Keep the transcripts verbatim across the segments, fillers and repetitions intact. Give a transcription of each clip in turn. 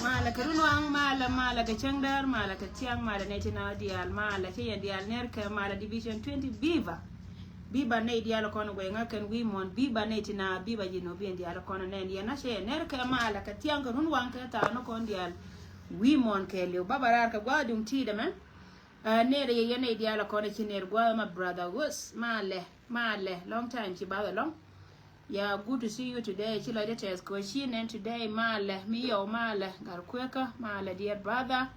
Malɛ kɛ runwaŋ, malɛ, malɛ kɛ cäŋ däär, malɛ kɛ thiaŋ, malɛ nɛy ti na diaal, malɛ cä yɛn diaal ner kɛ, malɛ division twenty, biba. Biba nɛy diaal kɔn guɛy ŋä kɛn wi̱i̱ muɔ̱n, biba nɛy ti na, biba ji̱ nɔ bi yɛn diaal kɔn nɛn yɛn a cä yɛn ner kɛ, malɛ kɛ thiaŋ kɛ runwaŋ kɛ thaak ni kɔn diaal. Wi̱i̱ muɔ̱n kɛ liw, baba raar kɛ gua̱a̱th duŋ ti̱i̱t ɛmɛ. Ɛ, ner yɛ yɛn nɛy diaal kɔn ci ner gua̱a̱th ma brother Wes, malɛ, malɛ, long time ci bath ɛlɔ̱ŋ. Yeah, good to see you today. Ci lɔcdä tɛth kɛ ci nɛn today, malɛ, mi yɔw, malɛ, gat kuekä, malɛ, dear brother.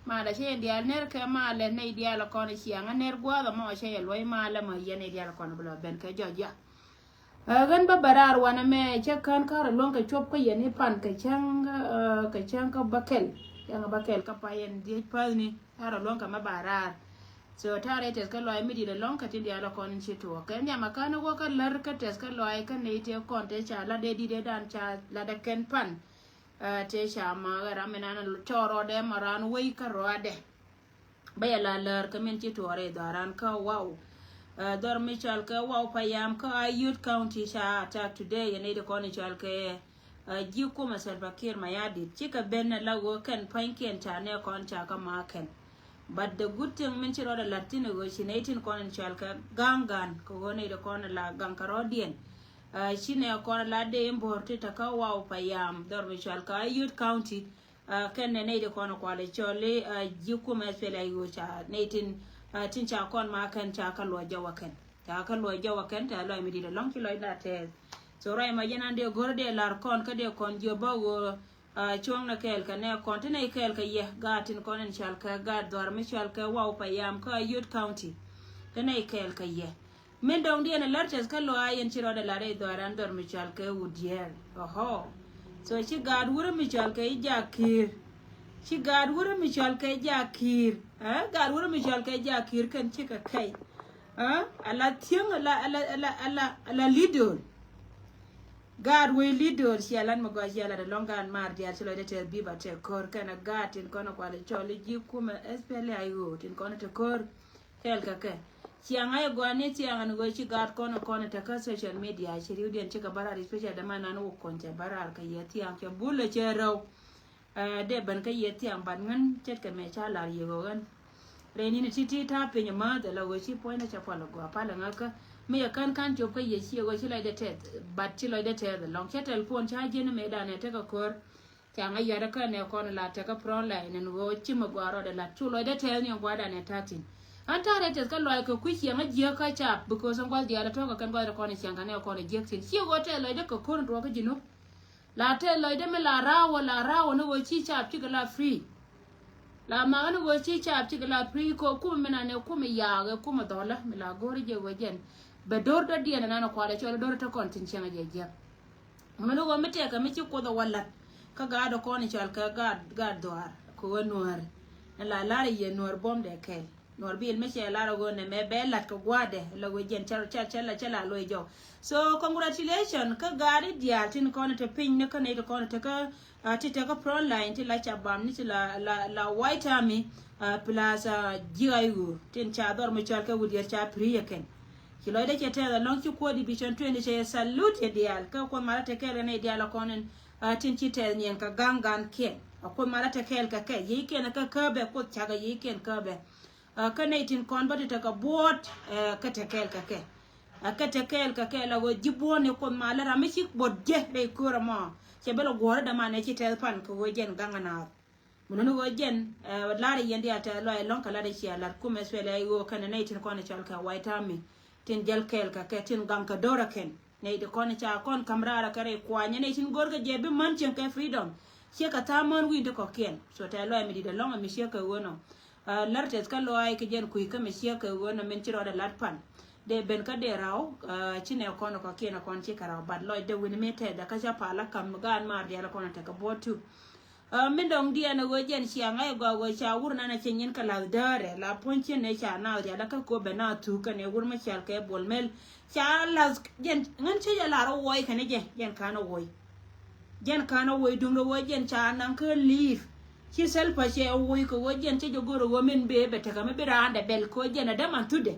Malɛ, cä yɛn diaal ner kɛ, malɛ, nɛy diaal kɔn ciaŋ a ner gua̱a̱th ɛmɔ cä yɛ luɔ̱c, malɛ, mɔ yɛn nɛy diaal kɔn bi lɔ ben kɛ jɔc ya. Ɛ, ɣän bä bɛ raar wanɛ mɛ cä kän kärɛ luɔ̱ŋ kɛ cuɔp kä yɛn i̱ pan kɛ cäŋ, ɛ, kɛ cäŋ kä bäkɛl. Cäŋ bäkɛl kä pa yɛn dhiec päthni. Ta̱rɛ luɔ̱ŋ kɛ mɛ ba raar. So ta̱rɛ tɛth kä lɔaac mi di̱t ɛlɔ̱ŋ kɛ tin diaal kɔn ci tuɔɔk. Kɛ nhiam a kän wä kä lär kä tɛth kä lɔaac kä nɛy tëë kɔn tëë ca lat dee di̱t ëëdan ca lat ɛ kɛn pan. Ɛ, tëë ca ma̱a̱k ɛ ram mi nan cɔɔr rɔɔdɛ ma raan wec kä rɔɔdɛ. Bä yɛ la lär kä min ci tuɔɔk rɛy dhɔran kä Waw. Ɛ, dhɔr mi cɔal kɛ Waw Payam kä Ayod County ca attack today. Yɛn nɛy ti kɔn cɔal kɛ, ɛ, ji̱ kumɛ Salva Kiir Mayardit. Cikɛ ben ɛ la ɣöö kɛn pa̱nykiɛn ca nɛ kɔn ca kä ma̱a̱k kɛn. But the good thing min ci rɔɔdɛ la̱t thi̱n ɛ ɣöö ci nɛy tin kɔn in cɔal kɛ ga̱ŋ ga̱n kɛ ɣöö nɛy ti kɔn la ga̱ŋ kɛ rɔɔdiɛn. Ɛ, ci nɛ kɔn la dee in bo̱r ti te kä Waw Payam dhɔr mi cɔal kɛ Ayod County. Ɛ, kɛn nɛ nɛy ti kɔn kualɛ cɔl i̱, ɛ, ji̱ kumɛ S P L A I O ca nɛy tin, ɛ, tin ca kɔn ma kɛn ca kä luɔc jɔwä kɛn. Ca kä luɔc jɔwä kɛn, ca luɔc mi di̱t ɛlɔ̱ŋ ci lɔcda tɛth. So ruac ma jɛn an dee go̱r dee la̱r kɔn kä dee kɔn jiök bä ɣöö, ɛ, cuɔ̱ŋnɛ kɛɛl kɛ nɛ kɔn ti nɛy kɛɛl kɛ yɛ gaat tin kɔn in cɔal kɛ gaat dhɔr mi cɔal kɛ Waw Payam kä Ayod County. Ti nɛy kɛɛl kɛ yɛ. Min dɔ̱ŋdiɛn ɛ lär tɛth kä lɔaac yɛn ci rɔɔdɛ la̱r rɛy dhɔran dhɔr mi cɔal kɛ Wut Diɛɛr. Ɔhɔ. So ci gaat wurä mi cɔal kɛ i̱ Jak Kiir. Ci gaat wurɛ mi cɔal kɛ Jakiir. Ɛ, gaat wurɛ mi cɔal kɛ Jakiir kɛn cikɛ kɛy. Ɛ, ala thiäŋ, ala, ala, ala, ala, ala lidol. Gaat wec lidol, cia lat mi gɔaa, cia lat ɛlɔŋ gaat maar diaal ci lɔcdɛ tɛth biba tɛ ko̱r kɛn a gaat tin kɔn a kual cɔl i̱ ji̱ kumɛ S P L A I O tin kɔn a tɛ ko̱r. Kɛɛl kɛ kɛ. Ciaŋ a i̱ gɔaa ni ciaŋ ɛn ɣöö ci gaat kɔn kɔn tekä social media ci riwdiɛn cikɛ bä raar, especially dämanan wä kɔn cɛ bä raar kɛ yɛ thiaŋ cɛ bulɛ cɛ rɛw. Ɛ, dee ben kä yɛ thiaŋ, but ŋän ce̱tkɛ mɛ ca lar yɛ ɣöö ɣän. Rɛy ni̱n ti̱ti̱ ta̱a̱ piny ɛmääth ala ɣöö ci puɔ̱nydä cɛ pual ɛ gɔaa pal ɛŋa kä mi yɛ kän kän cop kä yɛ ci ɛ ɣöö ci lɔcdɛ tɛth, but ci lɔcdɛ tɛth ɛlɔ̱ŋ. Cɛ telephone ca ji̱n mëëdan ɛ tekɛ ko̱r. Ca ŋa yɔt kä nɛ kɔn la tekɛ front line ɛn ɣöö ci mi gɔaa rɔɔdɛ lat cu lɔcdɛ tɛth ni ɛn gua̱a̱dan ɛ ta̱thi̱n. An ta̱rɛ tɛth kä lɔc kɛ kui̱ ciɛŋä jiäk kä cap, because ɛn gua̱th diaal ɛ tɔ̱ kɛ kɛn gua̱th rɛ kɔn ɛ ciɛŋ kɛ nɛ kɔn ɛ jiäk thi̱n. Ci ɣöö tɛth lɔcdɛ kɛ ko̱r in tuɔɔk kä ji̱ nup. La tɛth lɔcdɛ mi la raawä, la raawä ni ɣöö ci cap cikɛ la free. La makä ni ɣöö ci cap cikɛ la free kɛ kumɛ mi nan ɛ kumɛ yaak ɛ kumɛ dhɔlä mi la go̱o̱r jɛ ɣöö jɛn bɛ do̱r dɔ̱diɛn ɛnan ɛ kualɛ cɔl do̱r ɛ te kɔn thi̱n ciɛŋä jɛ jiäk. Mɛ ni ɣöö mi tɛkɛ mi ci Kuoth ɛ wä la̱t kä gaat ɛ kɔn i̱ cɔal kɛ gaat, gaat dhuaar kɛ ɣöö nuäär. Ni la la̱r i̱ yɛ nuäär buɔ̱mdɛ kɛl. Nuäär bil mi cɛ la̱r ɛ ɣöö nɛ mɛ bɛ la̱t kɛ gua̱a̱dɛ la ɣöö jɛn cɛ, cɛ, cɛ la, cɛ la loc jɔw. So congratulation kä gaat i̱ diaal tin kɔn i̱ te piny ni kä nɛy ti kɔn i̱ te kä, ah, ti te kä front line ti la ca bam ni ti la, la, la White Army, ah, plus, ah, ji̱ ɣa̱c ɣöö tin ca dhɔr mi cɔal kɛ wut yɛr ca piri yɛ kɛn. Ci lɔcdɛ cɛ tɛth ɛlɔ̱ŋ ci kuäär division twenty cɛ yɛ salute yɛ diaal. Kä Kuoth malä te kɛɛl kɛ nɛy diaal ɛ kɔn in, ah, tin ci tɛth niɛn kɛ ga̱ŋ ga̱n kiɛn. A Kuoth malä te kɛɛl kɛ kɛ. Yiëë kiɛn kä käbɛ, Kuoth cakɛ yiëë kiɛn käbɛ. Ah, kä nɛy tin kɔn bä ti tekɛ buɔ̱ɔ̱t, eh, kä te kɛɛl kɛ kɛ. Ah, kä te kɛɛl kɛ kɛ la ɣöö ji̱ buɔ̱ɔ̱t ni Kuoth malä ram mi ci buɔ̱t jɛ rɛy köör ɛmɔ. Cɛ bä lɛ guɔ̱ɔ̱rä dämanɛ ci tɛth pan kɛ ɣöö jɛn ga̱ŋ ɛ naath. Mun ni ɣöö jɛn, eh, lar yɛn diaal tɛth lɔaac ɛlɔ̱ŋ kɛ lat ɛ cia lat kumɛ S P L A I O kɛnɛ nɛy tin kɔn ɛ cɔal kɛ White Army. Tin jäl kɛɛl kɛ kɛ tin gaŋ kɛ do̱r ɛ kɛn. Nɛy ti kɔn ɛ ca kɔn ka̱m raar ɛ kɛ rɛy kuanyɛ nɛy tin go̱r kɛ jɛ bi män cieŋ kɛ freedom. Ciɛ kɛ tha̱a̱ŋ män wi̱i̱n ti kɔ̱kiɛn. So tɛth lɔaac mi di̱t ɛlɔ̱ŋ ɛ mi ciek kɛ ɣöö nɔ. Eh, lär tɛth kä lɔaac kɛ jɛn kui̱ kä mi ciek kɛ ɣöö nɔ min ci rɔɔdɛ lat pan. Dee ben kä dee raw, eh, ci nɛ kɔn ɛ kɔ̱kiɛn ɛ kɔn ci kɛ raw. But lɔcdɛ wi̱n mi tɛth ɛ kä ca pal ɛ ka̱m gaan maar diaal ɛ kɔn ɛ tekɛ buɔ̱ɔ̱t tu. Ah, min dɔ̱ŋ diɛn ɛ ɣöö jɛn cia ŋa̱c ɛ gɔaa ɣöö ca wur nan ɛ cɛ nyin kɛ la̱th däärɛ la puɔ̱ny cien ɛ ca naath rial ɛ kä kop bɛ naath thuk kɛn ɛ wur mi cial kɛ Bol Mel. Ca la̱th jɛn ŋän cä jɛ lar ɛ wuɔy kɛn ɛ jɛ, jɛn ka̱n ɛ wuɔy. Jɛn ka̱n ɛ wuɔy duŋdɛ ɣöö jɛn ca naŋ kä li̱i̱p. Ci Salva cɛ wuɔy kɛ ɣöö jɛn cä jɛ go̱r ɛ ɣöö min bee bɛ tekɛ mi bi raan dɛ bɛl kɛ ɣöö jɛn ɛ däman thutdɛ.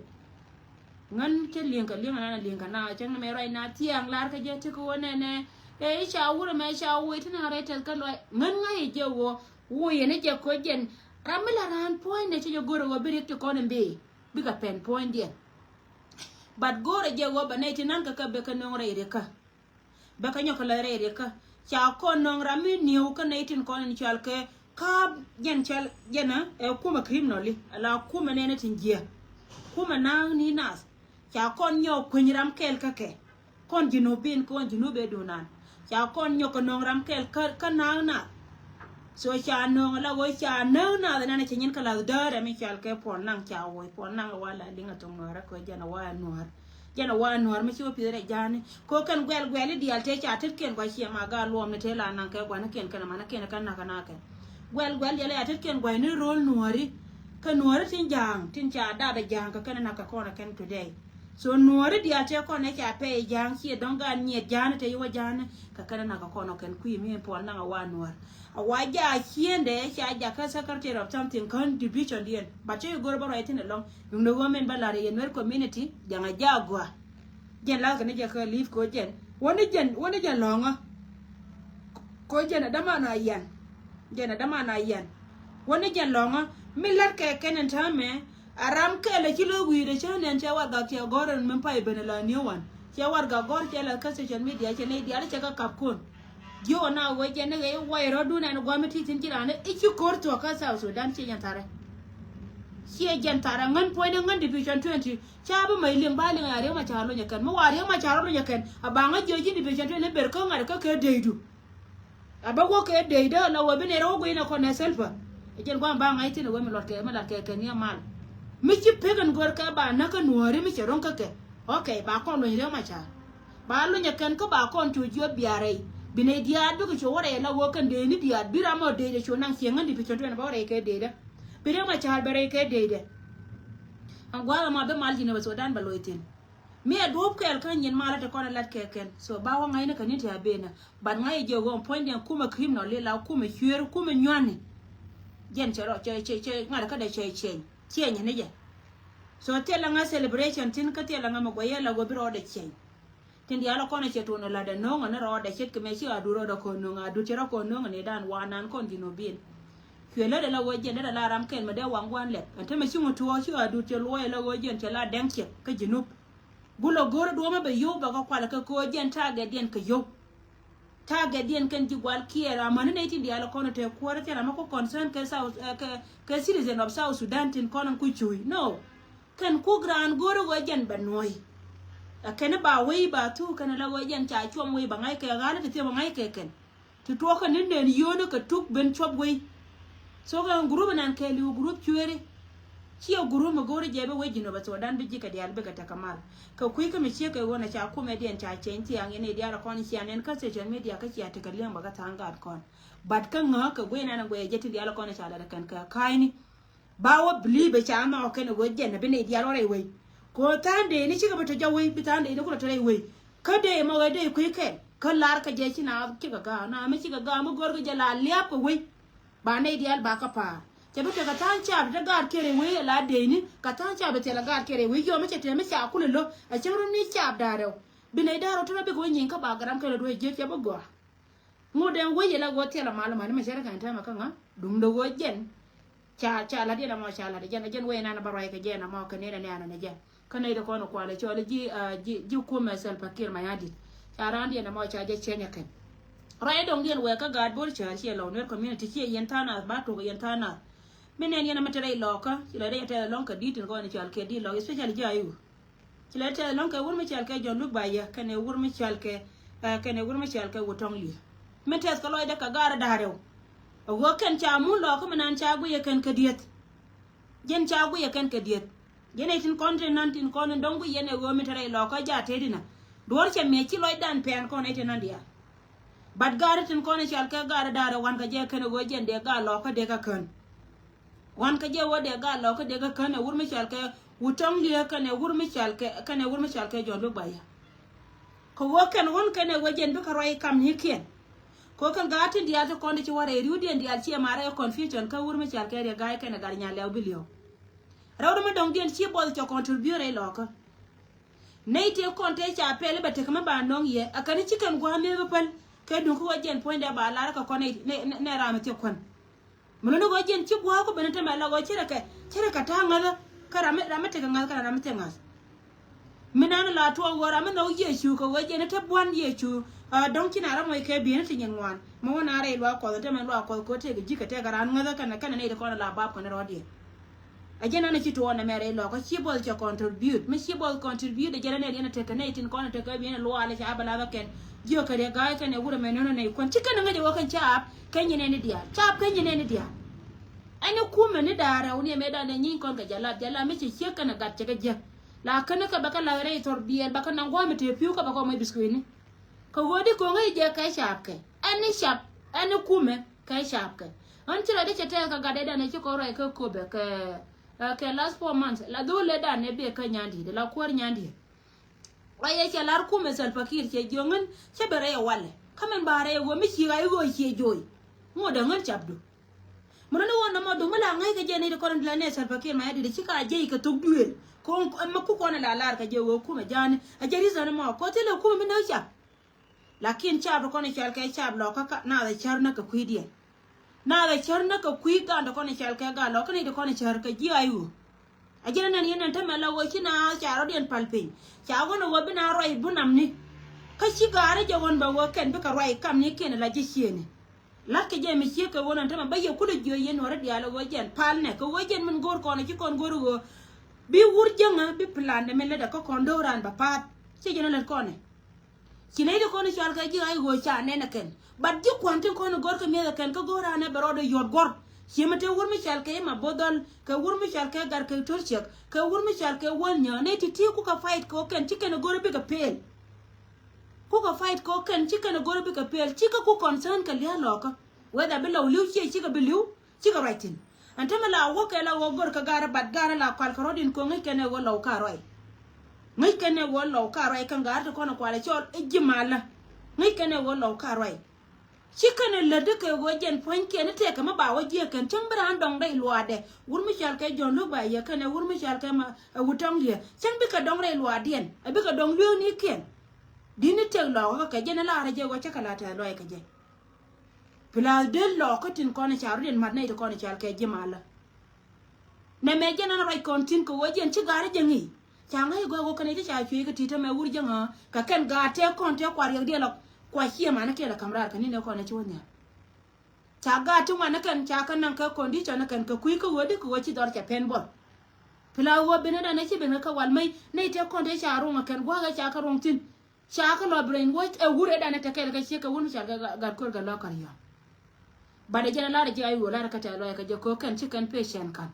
Ŋän cä li̱eŋ kɛ li̱eŋ anan a li̱eŋ kɛ na cäŋ ni mɛ ruac na thiaŋ lar kɛ jɛ ti kɛ wä nɛnɛ. Ɛ i̱ ca wurɛ mɛ ca woi ti na rɛy tɛth kä luac ŋän ŋa̱c i̱ jɛ wä woi yɛn i̱ jɛ kɔ jɛn. Ram mi la raan puɔ̱ny nɛ cä jɛ go̱rɛ wä bi riɛk ti kɔn in bi bikɛ pɛn puɔ̱ny diɛn. But go̱rɛ jɛ wä bɛ nɛy ti nan kɛ kɛ bɛ kɛ nöŋ rɛy riɛk kä. Bɛ kä nyɔk kɛ lɔc rɛy riɛkä. Ca kɔn nɔŋ ram mi nieu kä nɛy tin kɔn in cɔal kɛ ka̱a̱p jɛn cɔal jɛn ɛ kumɛ criminal i̱ ala kumɛ nɛnɛ tin jiɛ. Kumɛ na̱a̱ŋ ni nath. Ca kɔn nyɔk kueny ram kɛl kä kɛ. Kɔn Junubin kɔn Junub ɛ dunan. Ca kɔn nyɔk kɛ nɔŋ ram kɛl kä, kä na̱a̱ŋ nath. So ca nöŋ la ɣöö ca nöŋ nath nɛnɛ cɛ nyin kä lath däärɛ mi cɔal kɛ puɔn naŋ ca woc puɔn naŋ ɛ wa la liŋ ɛ thok nuäärä kɛ jɛn ɛ wa nuäär. Jɛn ɛ wa nuäär mi ci wä pi̱th rɛ ja̱a̱ni. Ko kɛn guɛl guɛl i̱ diaal tëë ca tetkiɛn gua̱c ciɛ ma gaat luɔm ni tëë la naŋ kɛ gua̱nikiɛn kɛn amanä kiɛn kɛn nakä nakä. Guɛl guɛl diaal i̱ ca tetkiɛn gua̱c ni ro̱l nuääri. Kɛ nuääri tin ja̱a̱ŋ tin ca daat ɛ ja̱a̱ŋ kɛ kɛn nakä kɔn ɛ kɛn today. So nuääri diaal tëë kɔn ɛ ca pɛy ja̱a̱ŋ ciɛ dɔ̱ŋ gaat nyiɛt ja̱a̱ni tëë i̱ wä ja̱a̱ni kɛ kɛn nakä kɔn ɛ kɛn kui̱ mi puɔl naŋ ɛ wa nuäär. A wa jaa ciendɛ ca jakä secretary of something kän division diɛn. But cä i̱ go̱r bä ruac thi̱n ɛlɔ̱ŋ. Duundɛ ɣöö min bä la̱r yɛ Nuer community, jaŋ a jaa gɔaa. Jɛn la̱thkɛ ni jɛ kä li̱i̱p ko̱ jɛn. Wä ni jɛn, wä ni jɛn lɔ̱ŋä. Ko̱ jɛn a däman a yɛn. Jɛn a däman a yɛn. Wä ni jɛn lɔ̱ŋä. Mi la̱tkɛ kɛn ɛn täämɛ, a ram kɛl a ci lo̱k wi̱i̱dɛ cä nɛn cɛ warɛgak cɛ gɔ̱r ɛn min pay ben a la new one. Cɛ warɛgak gɔ̱r cɛ la̱th kä social media cɛ nɛy diaal cɛ kɛ kap kun. Jiök ɛ na ɣöö jɛn ni ɣɛy i̱ way rɔ̱dun ɛn gua̱a̱m i̱ ti thi̱n ci raan i̱ ci ko̱r thuɔ̱k kä South Sudan ciɛ jɛn tharɛ. Ciɛ jɛn tharɛ ŋän puɔ̱nyni ŋän division twenty. Ca bi mɛy liŋ ba liŋ a Riek Machar lunyɛ kɛn. Mi wa Riek Machar lunyɛ kɛn. A ba ŋä jiök ji̱ division twenty ber kä ŋa̱t kä kɛ deydu. A bä wä kɛ dey dee la wä bi nɛy rɛw wä guiy nɛ kɔn nɛ Salva. Ɛ jɛn gua̱a̱m ba ŋa̱c thi̱n ɛ wä mi luɔt kɛ mi lat kɛ kɛ ni a mal. Mi ci pek ɛn gör kɛ ba näk kä nuääri mi cɛ ro̱ŋ kä kɛ. Ok, ba kɔn luny Riek Machar. Ba luny ɛ kɛn kä ba kɔn cu jiöp biarɛy. Bi nɛy diaal bikɛ cu wä rɛy la ɣöö kɛn dee ni diaal bi ram ɔ dee dee cu naŋ cieŋ ŋän di pi cɔn tuɛn bä wä rɛy kɛ dee dɛ. Bi rɛm a ca̱a̱l bɛ rɛy kɛ dee dɛ. Ɛn gua̱a̱th ɛmɔ bi mal ji̱n ɛ bɛ Sudan bɛ loc thi̱n. Mi ɛ duɔ̱ɔ̱p kɛɛl kä nyin mal a te kɔn ɛ lat kɛ kɛn. So ba wä ŋa̱cni kɛ ni ti a ben ɛ. But ŋa̱c ɛ jiɛ ɣöö ɛn puɔ̱nydiɛn kumɛ criminal li la kumɛ cueer kumɛ nyuani. Jɛn cɛ rɔ cɛ cɛ cɛ ŋa̱t kä dɛ cɛ cɛny. Cɛny ni jɛ. So thilɛ ŋa̱ celebration tin kä thilɛ ŋa̱ mi guɔyɛ la ɣöö bi rɔɔdɛ cɛny. Tin diaal ɛ kɔn ɛ cɛ tuɔn ɛ la̱t ɛ no̱o̱ŋ ɛ ni rɔɔdɛ ce̱tkɛ mɛ ci Adut rɔɔdɛ kɔn no̱o̱ŋ Adut cɛ rɔ kɔn no̱o̱ŋ ɛ ni dan wanan kɔn Junubin. Cuɛ lätdɛ la ɣöö jɛn dee la ram kɛl mɛ dee waŋ gua̱n lɛp ɛn te mɛ ci ŋut tuɔɔk ci Adut cɛ luɔc ɛ la ɣöö jɛn cɛ la dɛŋ ciɛk kä Junub. Gulɛ go̱o̱r duɔ̱ɔ̱mä bɛ yio̱w bɛ kɛ kual kɛ ko̱o̱r jɛn ta̱a̱ gɛtdiɛn kɛ yio̱w. Ta̱a̱ gɛtdiɛn kɛn ji̱ gual kiɛɛr amäni nɛy tin diaal ɛ kɔn ɛ te kuäärä thil ram ɛ ku concern kɛ South ɛ kɛ kɛ citizen of South Sudan tin kɔn ɛn ku cuuc no. Kɛn kuk raan go̱o̱rä ɣöö jɛn bɛ nuɔ̱ɔ̱c. Ɛ kɛn ba wei ba thuk kɛn la ɣöö jɛn ca cuɔm wei ba ŋa̱c kɛ ɣa̱l ti thiep ba ŋa̱c kɛ kɛn. Ti tuɔɔk kɛ ni nɛn yio̱o̱ni kɛ tuk ben cuɔp wei. So kɛ gurup nan kɛɛliw gurup cueeri. Ciɛ gurup mi go̱o̱ri jɛ bi wec Jinub Sudan bi ji̱ kɛ diaal bikɛ tekɛ mal. Kɛ kui̱ kä mi ciek kɛ ɣöö na ca kumɛdiɛn ca cɛny thiaŋ yɛn i̱ diaal kɔn cia nɛn kä social media kä cia tekɛ liɛŋ bä kä tha̱a̱ŋ gaat kɔn. But kä ŋä kɛ guiy nan guiy jɛ ti diaal kɔn ca lat kɛn kɛ ka̱a̱cni. Ba wä believe ca nhɔk kɛn ɣöö jɛn bi nɛy diaal wä rɛy wei. Kɛ ɣöö tha̱a̱ŋ dee ni cikɛ bi tɔ jɔw wei bi tha̱a̱ŋ dee ni kulɛ tɔ rɛy wei. Kä dee mɔ ɣöö dee kui̱ kɛn kä lar kɛ jɛ ci na cikɛ ga̱a̱ na mi cikɛ ga̱a̱ mi go̱r kɛ jɛ la lia̱a̱p kɛ wei. Ba nɛy diaal ba kä pa̱a̱r cɛ bi tekɛ tha̱a̱ŋ caap te gaat kɛ rɛy wei la dee ni kɛ tha̱a̱ŋ caap bi thil a gaat kɛ rɛy wei yɔm mi cɛ tɛm mi ca kulɛ lo̱ a cäŋ run ni caap da̱a̱r rɛw. Bi nɛy da̱a̱r rɛw te rɔ bikɛ wä nyieny kä ba gɛram kɛn rɔ duee jiök cɛ bi gɔaa. Ŋot den wec ilɛ ɣöö thilɛ mal mani mɛ cɛ ri kɛn tɛmɛ kä ŋa duŋdɛ ɣöö jɛn. Ca ca lat yɛn ɛmɔ ca lat jɛn jɛn wec nan bä ruac kɛ jɛn ɛmɔ kɛ nɛn ɛnɛ anɛ jɛn. Kä nɛy ti kɔn kualɛ cɔl ji̱ ji̱ ji̱ kumɛ Salva Kiir Mayardit. Ca raan diɛn ɛmɔ ca jɛ cɛny ɛ kɛn. Ruac dɔŋ diɛn wɛɛ kä gaat Bor ca ciɛ lɔw Nuer community ciɛ yɛn tha̱a̱ŋ nath ba tok yɛn tha̱a̱ŋ nath. Mi nɛn yɛn ɛmɛ te rɛy lɔkä ci lɛ rɛy tɛth ɛlɔŋ kɛ di̱t tin kɔn cual kɛ di̱t lɔk especially ji̱ ayu. Ci lɛ tɛth lɔ̱ŋ kɛ wur mi cɔal kɛ Jɔ̱ɔ̱n Luk Bayɛ kɛnɛ wur mi cɔal kɛ kɛnɛ wur mi cɔal kɛ Wutɔŋ Li̱i̱r. Mi tɛth kɛ lɔcdɛ kɛ gaar da̱a̱r rɛw. A ɣöö kɛn ca mun lɔɔkä mi nan ca guiyɛ kɛn kɛ dieth. Jɛn ca guiyɛ kɛn kɛ dieth. Jɛn ɛ tin kɔn tin nan tin kɔn in dɔ̱ŋ guiyɛ nɛ ɣöö mi te rɛy lɔɔkä jaat tëëdinä. Duɔ̱ɔ̱r cɛ mëë ci lɔcdan pɛn kɔn ɛ tin nan diaal. Bat gaar tin kɔn in cɔal kɛ gaar da̱a̱r rɛw wan kɛ jɛ kɛn ɛ ɣöö jɛn dee gaar lɔɔkä dee kɛ kän. Wan kä jɛ wä dee gal lɔ kä dee kä kän ɛ wur mi cɔal kɛ Wutɔŋ Li̱i̱r kɛn ɛ wur mi cɔal kɛ kɛn ɛ wur mi cɔal kɛ Jɔ̱ɔ̱n Luk Bayɛ. Kɛ wä kɛn wun kɛn ɛ wä jɛn bikɛ ruac kamnikiɛn. Kɛ wä kɛn gaat tin diaal ti kɔn ti ci wä rɛy riwdiɛn diaal ciɛ marɛ ɛ confusion kä wur mi cɔal kɛ Riɛk Ga̱a̱y kɛn ɛ gat Nyalɛw bi li̱w. Rɛw ri mi dɔ̱ŋdiɛn ci buɔth cɛ contribute rɛy lɔkä. Nɛy tëë kɔn tëë ca pɛl i̱ bɛ tekɛ mi ba nɔŋ yɛ a kɛn i̱ ci kɛn gua̱a̱ mëë bä päl. Kɛ duŋ kä wä jiɛn puɔ̱nydɛ ba lar kɛ kɔn nɛ ram i̱ thiɛ kuän. Mi luni ɣöö jiɛn ci gua̱a̱ ku ben i̱ tämɛ la ɣöö ci rɛ kɛ ci rɛ kɛ ta̱a̱ ŋäthä. Kä ram mi ram mi tekɛ ŋa̱th kä ram mi thiɛ ŋa̱th. Mi nan la tuɔɔk ɣöö ram mi nhɔk Yecu kɛ ɣöö jiɛn i̱ te buan Yecu. Dɔ̱ŋ ci na ram ɣöö kɛ bi̱i̱n i̱ ti nyin ŋuan mi wä na rɛy luaak kuɔth i̱ tämɛ luaak kuɔth kɛ ɣöö tëëkɛ ji̱ kɛ tëëkɛ raan ŋäthä kɛnɛ kɛnɛ nɛy ti kɔn la bap kɛn rɔ̱diɛn. A jɛn ɛn a ci tuɔɔk nɛmɛ rɛy lɔkä ci buɔth cɛ contribute mi ci buɔth contribute a jɛn ɛn ɛ riɛn a tekɛ nɛy tin kɔn a tekɛ biɛn a luaal a ca bɛ lath a kɛn. Jiök kɛ riɛ ga̱a̱c kɛn ɛ wurɛ mɛ no̱n a nɛy kuän ci kɛn a ŋäc a wä kɛn caap kɛ nyin ɛn i̱ diaal caap kɛ nyin ɛn i̱ diaal. Ɛn i̱ kumɛ ni da̱a̱r rɛw ni ɛmɛ da̱a̱r ni nyin kɔn kɛ jɛ lath jɛ lath mi ci ciek kɛn a gat cɛ kɛ jiäk. La kɛn kɛ bɛ kɛ lath rɛy thɔr biɛɛl bɛ kɛ naŋ gua̱a̱m ɛ tëë pi̱w kɛ bɛ kɛ mɔc biskuitni. Kɛ ɣöö di ko̱ŋä i̱ jɛ kɛ caap kɛ ɛn i̱ cap ɛn i̱ kumɛ kɛ caap kɛ. Ɣän ci rɔ di cɛ tɛth kɛ gat dee dan ɛ ci kɔn rɔy kä Kobe kɛ kɛ last four months la dhol lɛ dan ɛ bɛ kä nyandi̱i̱t la kuäär nyandi̱i̱t. Rɔy ɛ cɛ lar kumɛ Salva Kiir cɛ jiöŋ ɣän cɛ bɛ rɛy ɛ walɛ kä mɛn ba rɛy ɛ ɣöö mi ci ɣa̱c ɣöö ciɛ jo̱o̱c. Ŋot dee ɣän capdu. Mi rɔ ni ɣöö nɔmɔ duŋ mi la ŋäc kɛ jɛ nɛy ti kɔn in la nɛ Salva Kiir ma ya di̱t ci ka jɛy kɛ thok duëël. Ko̱ŋ ɛmɛ kuk kɔn in la lar kɛ jɛ ɣöö kumɛ ja̱a̱ni ɛ jɛ reason ɛmɔ kɔ thilɛ kumɛ mi näk cap. Lakin caap ti kɔn i̱ cɔal kɛ caap lɔkä ka naath ɛ cär näk kɛ kui̱diɛn. Naath ɛ cär näk kɛ kui̱ gaan ti kɔn i̱ cɔal kɛ gaan lɔkä ni ti kɔn i̱ cär kɛ ji̱ ay ɣöö. A ji̱n anɛn yɛn ɛn tämɛ la ɣöö ci naath ca rɔ̱diɛn pal piny ca ɣän ɛ ɣöö bi naath ruac bi namni. Kä ci gaari jɛ ɣän bɛ ɣöö kɛn bikɛ ruac kamnikiɛn la ji̱ ciëëni. La̱t kɛ jɛ mi ciek kɛ ɣän ɛn tämɛ bä yɛ kulɛ jiö yɛn nuɔ̱ɔ̱ri diaal ɛ ɣöö jɛn pal nɛ kɛ ɣöö jɛn min go̱o̱r kɔn ɛ ci kɔn go̱o̱r ɣöö bi wur jäŋä bi plan dɛ min lätdɛ kä kɔn do̱ran bɛ pa̱a̱t. Ci jɛn ɛ lät kɔn ɛ. Ci nɛy ti kɔn i̱ cɔal kɛ ji̱ ɣa̱c ɣöö ca nɛn ɛ kɛn. But ji̱ kua̱n tin kɔn i̱ gɔ̱r kɛ mi̱eth ɛ kɛn kä go̱o̱r anɛ bɛ rɔɔdɛ yuɔt guɔ̱r. Ci mi te wur mi cɔal kɛ i̱ ma bo̱dhɔl kɛ wur mi cɔal kɛ gar kɛ to̱r ciɛk kɛ wur mi cɔal kɛ wäl nyääk nɛy ti ti̱i̱ kukɛ fight kɛ ɣöö kɛn ci kɛn i̱ go̱r i̱ bikɛ pel. Kukɛ fight kɛ kɛn, ci kɛn ɛ go̱r bikɛ pel, cikɛ ku concern kɛ lia̱a̱ lɔkä. Whether bi lɔw li̱w ciɛ, cikɛ bi li̱w, cikɛ ruac thi̱n. Ɛn tämɛ la wä kɛ la wä go̱r kɛ garɛ, but garɛ la kual kɛ rɔ̱diɛn kɛ ŋäc kɛn ɛ wä lɔw ka ruac. Ŋäc kɛn ɛ wä lɔw ka ruac kɛn garɛ ti kɔn ɛ kual ɛ cɔl ɛ ji̱ malä. Ŋäc kɛn ɛ wä lɔw ka ruac. Ci kɛn ɛ lätdä kɛ ɣöö jɛn puɔ̱nykiɛn i̱ tëëkɛ mi ba wä jiɛk kɛn, cäŋ bi raan dɔ̱ŋ rɛy luaadɛ. Wur mi cɔal kɛ Jɔ̱ɔ̱n Luk ba yɛ kɛn ɛ wur mi cɔal kɛ ma, ɛ wut tɔ̱ŋdiɛ. Cäŋ bikɛ dɔ̱ŋ rɛy luaadiɛn, ɛ bikɛ dɔ̱ŋ lueeknikiɛn. Di̱t ni tëëk lɔɔkä kɛ jɛn ɛ laarä jɛ ɣöö cä kɛ la tɛ̈th lɔaac kɛ jɛ. Plus dee lɔɔkä tin kɔn ɛ ca rɔ̱diɛn mat nɛy ti kɔn ɛ cɔal kɛ ji̱ malä. Nɛmɛ jɛn ɛn ruac kɔn thi̱n kɛ ɣöö jɛn ci ga̱a̱r jɛ ŋi̱i̱c. Ca ŋäc gɔaa ɣöö kɛn i̱ ti ca cuëëc kä ti̱t tämɛ wur jɛ ŋa̱a̱ kɛ kɛn ga̱a̱r tëë kɔn tëë kuar yɛk diɛl ɔ kua ciɛ manä kɛl ɛ ka̱m raar kɛ ni̱n ɛ kɔn ɛ ci wä nhial. Ca ga̱a̱r ti ŋuan ɛ kɛn ca kɛ naŋ kɛ condition ɛ kɛn kɛ kui̱ kä ɣöö di kɛ ɣöö ci dhɔr ca pɛn buɔl. Pila ɣöö ben ɛ dan ɛ ci ben kɛ kɛ wal mɛy nɛy tëë kɔn tëë ca ruɔ̱ŋ ɛ kɛn gua̱a̱k ɛ ca kɛ ruɔ̱ŋ thi̱n. Ca kɛ lɔ brainwash ɛ wur ɛ dan ɛ te kɛl kɛ ciek kɛ wur mi cal kɛ gat ko̱r kɛ lɔ kar yɔ̱a̱ŋ. Bat ɛ jɛn ɛ lar ɛ ji̱ ay ɣöö lar ɛ kä tɛ̈th lɔaac kɛ jɛ ko̱ kɛn ci kɛn patient ka̱n.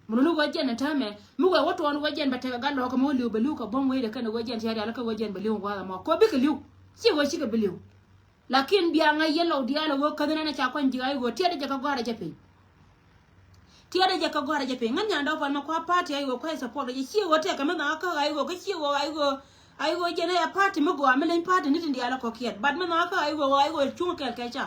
Mun ni ɣöö jɛn ɛ täämɛ mi wee wä tuɔɔn ɣöö jɛn bɛ tekɛ gat lɔɔkä mi wä li̱w bɛ li̱w kɛ buɔ̱m wecdɛ kɛn ɣöö jɛn ci rial kä ɣöö jɛn bɛ li̱w gua̱a̱th ɛmɔ ko̱ bikɛ li̱w. Ci ɣöö cikɛ bi li̱w. Lakin bia ŋäc yɛn lɔw diaal ɛ ɣöö käth nɛn ɛ ca kuany ji̱ ay ɣöö tiɛt ɛ jɛ kɛ gɔ̱a̱r ɛ jɛ piny. Tiɛt ɛ jɛ kɛ gɔ̱a̱r ɛ jɛ piny. Ŋän nyandɛ wä pal ma kua party ay ɣöö kua support ɛ jɛ ci ɣöö tɛkɛ mi nhɔakä ay ɣöö kä ci ɣöö ay ɣöö ay ɣöö jɛn ɛ party mi gɔaa mi leny party ni tin diaal ɛ kɔ̱kiɛt. But mi nhɔakä ay ɣöö ay ɣöö cuŋ kɛɛl kɛ ca.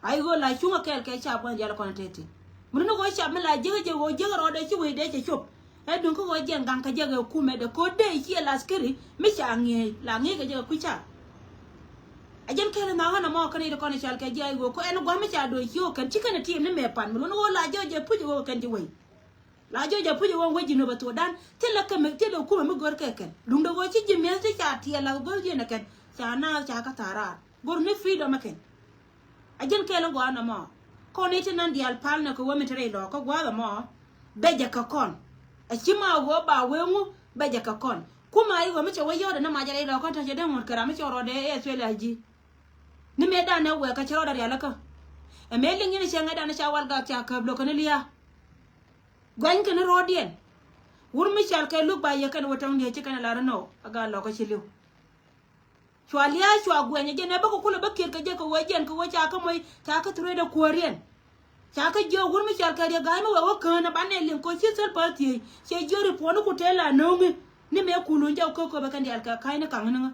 Ay ɣöö la cuŋä kɛɛl kɛ cap kɔn diaal kɔn teti. Mun ni ɣöö cap mi la jiäkä jɛ ɣöö jiäkä rɔɔdɛ ci wecdɛ cɛ cop. Ɛ duŋ kä ɣöö jɛn gaŋ kɛ jɛ ɣöö kumɛ dɛ ko̱t dee ciɛ laskiri mi ca ŋi̱eec la ŋi̱eec kɛ jɛ kɛ kui̱ cap. A jɛn kɛɛl in nhɔakä nɔmɔ kɛn i̱ ti kɔn i̱ cal kɛ ji̱ ay ɣöö kɔ ɛn gua̱a̱th mi ca do̱c ci ɣöö kɛn ci kɛn ɛ tiim ni mɛ pan mi lun ɣöö la jɛ jɛ puc ɣöö kɛn ji̱ wec. La jɔc a puc ɛ wä wec ji̱ nöp ɛ thok dan thilɛ kɛ mi thilɛ kumɛ mi gör kɛ kɛn. Duundɛ ɣöö ci ji̱ mi̱eth ti ca tiɛɛl la gör ji̱ nɛ kɛn. Ca naath ca kä tha̱a̱r raar gör ni freedom ɛ kɛn. A ji̱n kɛɛl in gɔaa nɔmɔ kɔn i̱ ti nan diaal pal nɛ kɛ wä mi te rɛy lɔɔkä gua̱a̱th ɛmɔ. Bɛ jɛ kɛ kɔn a ci ma ɣöö ba wee ŋu. Bɛ jɛ kɛ kɔn kumɛ a i̱ ɣöö mi cɛ wä yɔ̱ɔ̱dɛ ni mac rɛy lɔɔkä tɔ̱ cɛ dee ŋuɔ̱t kɛ ram mi cɛ rɔɔdɛ ɛ Australia ji̱. Ni mëë dan ɛ wɛɛk kɛ cɛ rɔɔdɛ rial ɛ kä ɛ mëë liŋ in cɛ ŋäc dan ca wal gak ca käp lo̱kä ni lia̱a̱. Guany kɛn rɔɔdiɛn. Wur mi cal kɛ luk ba yɛ kɛn wä tɔŋ diɛ ci kɛn lar nɔ a gal lɔkä ci liw. Cua lia̱a̱ cua guɛny jɛn ɛ bä kɛ kulɛ bä kiɛt kɛ jɛ kɛ wee jɛn kɛ wee ca kä moc ca kä thurɛ dɛ kuääriɛn. Ca kä jiök wur mi cal kɛ riɛ ga̱a̱c mi wɛ wä kään a banɛ liŋ kɔ ci thil pa thiec cɛ jiök ri puɔni ku tëë la no̱o̱ŋi. Ni mëë kulun jɛ wä kä köpɛ kɛn diaal kɛ ka̱ny ni kaŋ ni ŋä.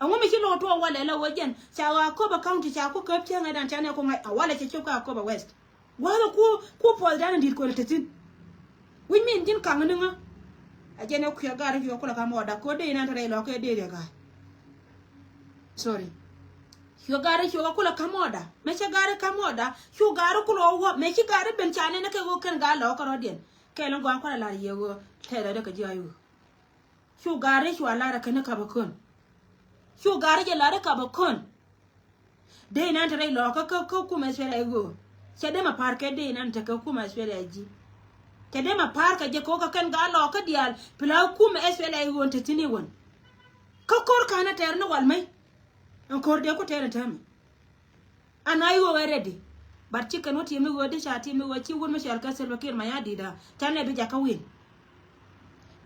Ɛŋu mi ci lo̱o̱ tuɔɔk walɛ la wä jɛn ca ɣaa köp a county ca ku käp cäŋ ɛ dan ca nɛ ku ŋa̱c a walɛ cɛ cop ka köp a west. Gua̱a̱th ɛ ku ku puɔth dan in di̱t kuɛl te thi̱n. Wi̱c min ji̱n kaŋ ni ŋä. A jɛn ɛ kuiɛ gar ɛ cuɛ kulɛ kam ɣɔda ko̱ dee inan te rɛy lɔ̱k kɛ dee riɛ ga̱a̱c. Sorry. Cuɛ gar ɛ cuɛ kulɛ kam ɣɔda mɛ cɛ gar ɛ kam ɣɔda cu gar ɛ kulɛ ɣɔw mɛ ci gar ɛ ben ca nɛn ɛ kɛ ɣöö kɛn gar lɔ̱k kɛ rɔ̱diɛn. Kɛl in gɔaa kualɛ lar yɛ ɣöö tɛth rɔ̱dɛ kɛ ji̱ ay ɣöö. Cu gaari cua lar ɛ kɛn ɛ kap ɛ kön. Cu gaari jɛ lar ɛ kap ɛ kön. Dee nan te rɛy lɔɔkä kä kä kumɛ Australia i̱ ɣöö. Cɛ dee ma pa̱a̱r kɛ dee nan te kɛ kumɛ Australia i̱ ji̱. Cɛ dee ma pa̱a̱r kɛ jɛ kɛ wä kɛ kɛn gaa lɔɔkä diaal pila kumɛ Australia i̱ ɣöö te thi̱n i̱ wän. Kä ko̱r ka̱n ɛ tɛɛr ni wal mec. Ɛn ko̱r dee ku tɛɛr ɛ täämɛ. An a i̱ ɣöö ɛ ready. But ci kɛn wä tiɛm ni ɣöö di ca tiɛm ni ɣöö ci wut mi cɔal kɛ Salva Kiir Mayardit a canɛ bi jakä win.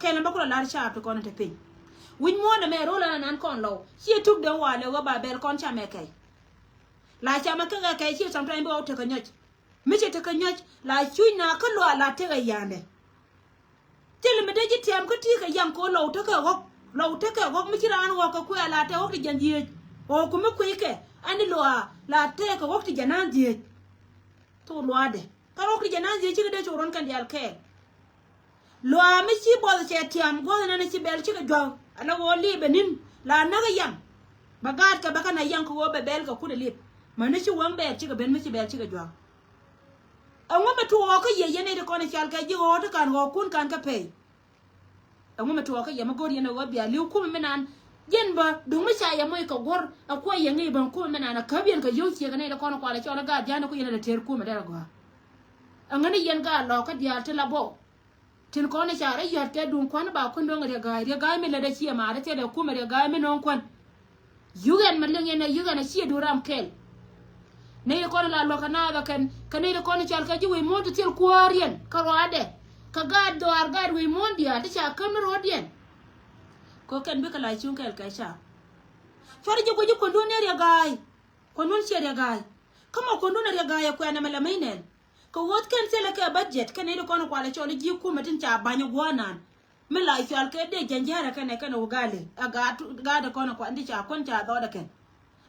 Kɛn ɛn bä kulɛ lar caap ti kɔn in te piny. Wi̱c muɔ̱ɔ̱n ɛmɛ ro̱l ɛn anan kɔn lɔw ciɛ tuk den walɛ ɣöö ba bɛl kɔn camɛ kɛy. La camɛ kɛ kɛ kɛy ciɛ sometime bi ɣɔw tekɛ nyɔc. Mi cɛ tekɛ nyɔc la cuc na kä luaal la tekɛ yandɛ. Thil mi dee ji̱ tiɛm kä ti̱i̱ kɛ yaŋ kɛ ɣöö lɔw tekɛ ɣɔ̱k lɔw tekɛ ɣɔ̱k mi ci raan ɣɔ̱k kɛ kuɛ la tekɛ ɣɔ̱k ti jɛn dhieec. Ɣɔ̱k ku mi kui̱ kɛ ɛn di luaal la tekɛ ɣɔ̱k ti jɛn naan dhieec. Thok luaadɛ kä ɣɔ̱k ti jɛn naan dhieec cikɛ dee cok ruɔ̱n kɛn diaal kɛɛl. Luaal mi ci buɔth cɛ tiam guɔth nɛn ci bɛl cikɛ juak ala ɣöö liip ɛ ni̱n la näk ɛ yam. Bɛ gaat kɛ bɛ kɛn a yam kɛ ɣöö bɛ bɛl kɛ kut ɛ liip mäni ci wäŋ bɛɛr cikɛ ben mi ci bɛl cikɛ juak. Ɛŋu mi tuɔɔk kä yɛ yɛn ɛ ti kɔn ɛ cal kɛ ji̱ ɣɔɔt ti ka̱n ɣɔɔkun ka̱n kɛ pɛy. Ɛŋu mi tuɔɔk kä yɛ mi go̱r yɛn ɛ ɣöö bia li̱w kumɛ mi naan jiɛn bä duŋ mi ca yɛ moc kɛ guɔ̱r ɛ kuɔ yɛ ŋi̱i̱c bä kumɛ mi naan ɛ käp yɛn kɛ yio̱w ciek ɛ nɛy ti kɔn ɛ kual ɛ cɔl ɛ gaat jia̱n ɛ ku yɛn ɛ lɛ tëër kumɛ dee rɛ gɔaa. Ɛŋäni yɛn gaat lɔɔkä diaal ti la bɔw. Tin kɔn i̱ ca rɔ yɔ̱t kɛ duŋ kuan ba kun do̱ŋ riɛ ga̱a̱c riɛ ga̱a̱c mi lätdɛ ciɛ ma̱a̱t i̱ thilɛ kumɛ riɛ ga̱a̱c mi no̱o̱ŋ kuan. Yuk ɛn ma liŋ yɛn ɛ yuk ɛn ɛ ciɛ duun ram kɛl. Nɛy kɔn la luɔ̱k kɛ naath ɛ kɛn kɛ nɛy kɔn i̱ cal kɛ ji̱ wec muɔ̱ɔ̱n ti thil kuäär yɛn kɛ ruaadɛ. Kɛ gaat dhɔaar gaat wec muɔ̱ɔ̱n diaal ti ca käm ni ro̱o̱diɛn. Kɛ kɛn bikɛ la cuŋ kɛl kɛ ca. Cuarɛ ji̱ guic ji̱ kuändun ni riɛk ga̱a̱y. Kuändun ciɛ riɛk ga̱a̱y. Kä mɔ kuändun riɛk ga̱a̱y ɛ kuɛn ɛmɛ la mɛy nɛn. Kɛ ɣöö kɛn thilɛ kɛ budget kɛn nɛy ti kɔn kualɛ cɔl ji̱ kumɛ tin ca ba̱ny gua̱a̱r nan. Mi la cual kɛ dee jɛn ji̱ rɛ kɛn ɛ kɛn ɛ wä gali ɛ gaat gaat ɛ kɔn ɛ kual ti ca kuän ca dhɔɔdɛ kɛn.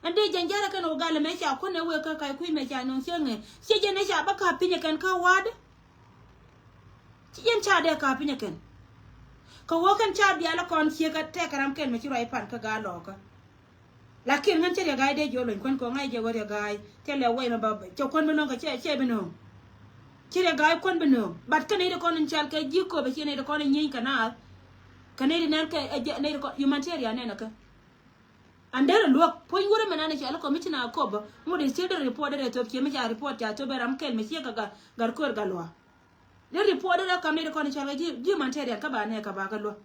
Ɛn dee jɛn ji̱ rɛ kɛn ɛ wä gali mɛ ca kuän ɛ wëë kä ka̱y kui̱ mɛ ca nöŋ cieŋ ɛ ciɛ jɛn ɛ ca bä ka̱p piny ɛ kɛn kä wa̱a̱dɛ. Ci jɛn ca dee ka̱p piny ɛ kɛn. Kɛ ɣöö kɛn ca bial ɛ kɔn ciek ɛ tɛk ɛ ram kɛn mɛ ci ruac pan kä gaat lɔɔkä. Lakin ŋän cä riɛk ga̱a̱c dee jiɔ luny kuän kɛ ŋa̱c jɛ wä riɛk ga̱a̱c cä lɛ wɛy mɛ ba cɛ kuän bi nöŋ kɛ cɛ cɛ bi nöŋ. Ci riɛk ga̱a̱c kuän bi nöŋ but kä nɛy ti kɔn in cal kɛ ji̱ köpɛ ci nɛy ti kɔn in nyieeny kɛ naath. Kɛ nɛy ti nɛn kɛ ɛ jɛ nɛy ti kɔn humanitarian nɛn ɛ kä. An derɛ luäk puɔ̱ny wurɛ mɛ nan in cal kɔmicina köpä ŋut in still derɛ report derɛ thop ciɛ mi ca report ca thop ɛ ram kɛl mi ciɛ kɛ gat gat köör gat luaak. Derɛ report derɛ kam nɛy ti kɔn in cal kɛ ji̱ ji̱ humanitarian kä ba nɛ kɛ ba kɛ luäk.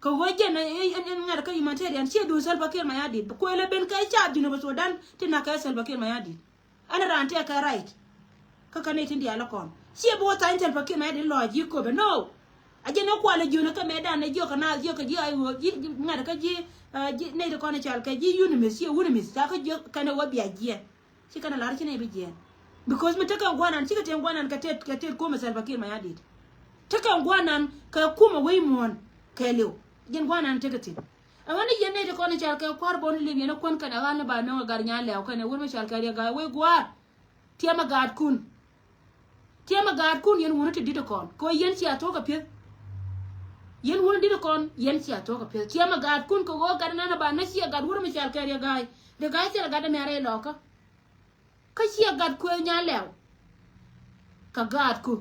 Kɛ ɣöö jɛn ɛn ɛn ŋa̱t kä humanitarian ciɛ duun Salva Kiir Mayardit bi kuël ɛ ben kɛ cap Junub Sudan ti nak kɛ Salva Kiir Mayardit. Ɛn raan tɛk kɛ right. Kä kɛ nɛy tin diaal ɛ kɔn ciɛ bi wä thany Salva Kiir Mayardit lɔc ji̱ köpɛ no. A jɛn ɛ kual ɛ jiön ɛ kä mɛtdan ɛ jiök kɛ naath jiök kɛ ji̱ ay ɣöö ji̱ ŋa̱t kä ji̱ ji̱ nɛy ti kɔn ɛ cal kɛ ji̱ UNMISS ciɛ UNMISS ca kä jiök kɛn ɛ wä bia jiɛn. Ci kɛn a lar ci nɛy bi jiɛɛn. Because mi tekɛ guanan cikɛ tëë guanan kɛ tet kɛ tet kumɛ Salva Kiir Mayardit. Tekɛ guanan kɛ kumɛ wec muɔ̱ɔ̱n kɛɛliw. Jɛn guanan tekɛ thi̱n. Ɛŋäni yɛn nɛy ti kɔn i̱ cal kɛ kua̱r bɔn i̱ li̱m yɛn i̱ kuän kɛn a ɣa̱l ni ba nöŋ ɛ gat nyan lɛw kɛn ɛ wur mi cal kɛ riɛk gat wec gua̱a̱r. Tiɛmɛ gaatkun. Tiɛmɛ gaatkun yɛn wuni ti di̱t ikɔn kɛ ɣöö yɛn cia thuɔ̱k kɛ pi̱eth. Yɛn wuni di̱t ikɔn yɛn cia thuɔ̱k kɛ pi̱eth tiɛmɛ gaatkun kɛ ɣöö gat inɛn aba nä ciɛ gat wur mi cal kɛ riɛ ga̱a̱c. Riɛ ga̱a̱c thilɛ gat dämɛ rɛy lɔkä. Kä ciɛ gat kuëë nyan lɛw. Kɛ gaatku.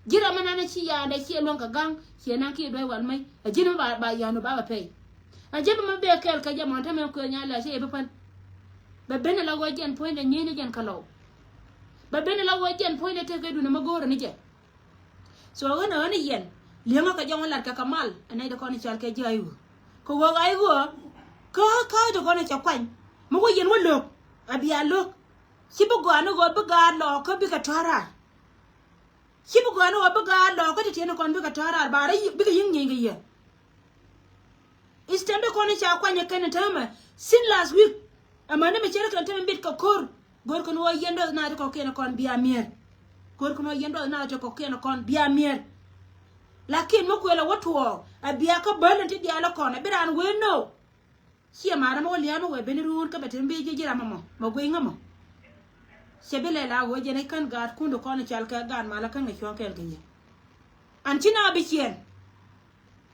Ji̱ ram mi nan ci yaandɛ ciɛ luäŋ kɛ ga̱ŋ ciɛ naŋ kiɛ duäc wal mec ɛ ji̱n mi ba ba ya̱a̱n ba bɛ pɛy. Ɛ ji̱n mi bɛ kɛɛl kɛ jɛ mɔn tämɛ kuëë nyan lɛw ci yɛ bi pän. Bɛ ben ala ɣöö jɛn puɔ̱nydɛ nyieeni jɛn kä lɔw. Bɛ ben ala ɣöö jɛn puɔ̱nydɛ tekɛ dunɛ mi go̱o̱rɛ ni jɛ. So ɣän ɣän yɛn li̱eŋä kɛ jɔŋ lat kɛ kɛ mal ɛ nɛy ti kɔn i̱ cal kɛ ji̱ ay ɣöö kɛ ɣöö ay ɣöö kä kä ti kɔn i̱ cɛ kuany. Mi wä yɛn wä lo̱k a bia lo̱k. Ci bi gɔaa ni ɣöö bi gaat lɔɔkä bikɛ tɔ̱ raar. Ci bi gɔaa ni ɣöö bi gaat lɔɔkä ti tiɛni kɔn bikɛ tɔ̱ raar ba rɔ bikɛ yi̱ŋ nyieny kɛ yɛ. Eastern ti kɔn i̱ ca kuany ɛ kɛn ɛ täämɛ since last week. Amäni mi cɛ ri kɛn täämɛ bit kɛ ko̱r. Go̱r kɛn ɣöö yɛn duɔth naath ti kɔ̱kiɛn ɛ kɔn bia mi̱er. Go̱r kɛn ɣöö yɛn duɔth naath ti kɔ̱kiɛn ɛ kɔn bia mi̱er. Lakin mi kuël ɛ wä tuɔɔk ɛ bia kä bäl in ti diaal ɛ kɔn ɛ bi raan wee no̱o̱k. Ciɛ ma̱a̱r ɛmɛ wä lia̱a̱ mi wee ben iruun kä bɛ te mi bi ji̱ ji̱ ram ɛmɔ mɛ guiy ŋämɔ. Cɛ bi lɛ la ɣöö jɛn i̱ kän gaatkun ti kɔn i̱ cal kɛ gaat mal ɛ kän kɛ cuɔ̱ɔ̱ŋ kɛɛl kɛ yɛ. An ci na bi ciɛɛn.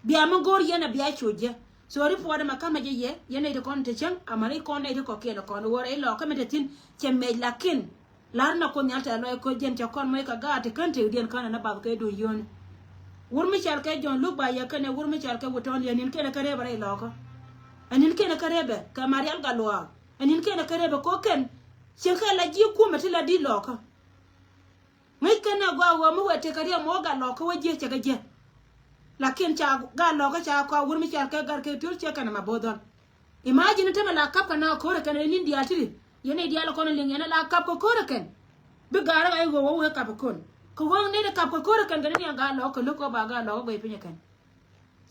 Bia mi go̱o̱r yɛn a bia coc jɛ. So report ɛmɛ kamɛ jɛ yɛ yɛn nɛy ti kɔn te cäŋ amäni kɔn nɛy ti kɔ̱kiɛn kɔn ɣöö rɛy lɔɔkä mi te thi̱n cɛ mɛc lakin. La̱r na Kuoth Nhial tɛth lɔc koc jɛn cɛ kɔn moc kɛ gaat ti kän tëkdiɛn kän ɛn a bath kɛ duun yio̱o̱ni. Wur mi cɔal kɛ Jɔ̱ɔ̱n Luk ba yɛ kɛnɛ wur mi cɔal kɛ Wutɔ̱ɔ̱n yɛ ni̱n kɛnɛ kä rɛpɛ rɛy lɔɔkä. Ɛ ni̱n kɛnɛ kä rɛpɛ kɛ Marial Gatluak. Ɛ ni̱n kɛnɛ kä rɛpɛ ko̱ kɛn. Cieŋ kɛ la ji̱ kumɛ ti la di̱t lɔɔkä. Ŋäc kɛn ɛ gɔaa ɣöö mi wëë tekɛ riɛm wä gat lɔɔkä wä jiɛ cɛ kɛ jiɛ. Lakin ca gat lɔɔkä ca kɔa wur mi cɔal kɛ gat kɛ tiöl ciɛ kɛn ɛmɛ bo̱o̱th dhɔl. Imagine tämɛ la kap kɛ na ko̱rɛ kɛn ɛ ni̱n diaal tiri. Yɛn ɛ diaal kɔn ɛ liŋ yɛn ɛ la kap kɛ ko̱rɛ kɛn. Bi gaarä ɣa̱c ɣöö wä wee kap kɛ ko̱n. Kɛ wä nɛy ti kap kɛ ko̱rɛ kɛn kɛ ni niaŋ gat lɔɔkä lo̱k kɛ ba gat lɔɔkä guɛy piny ɛ kɛn.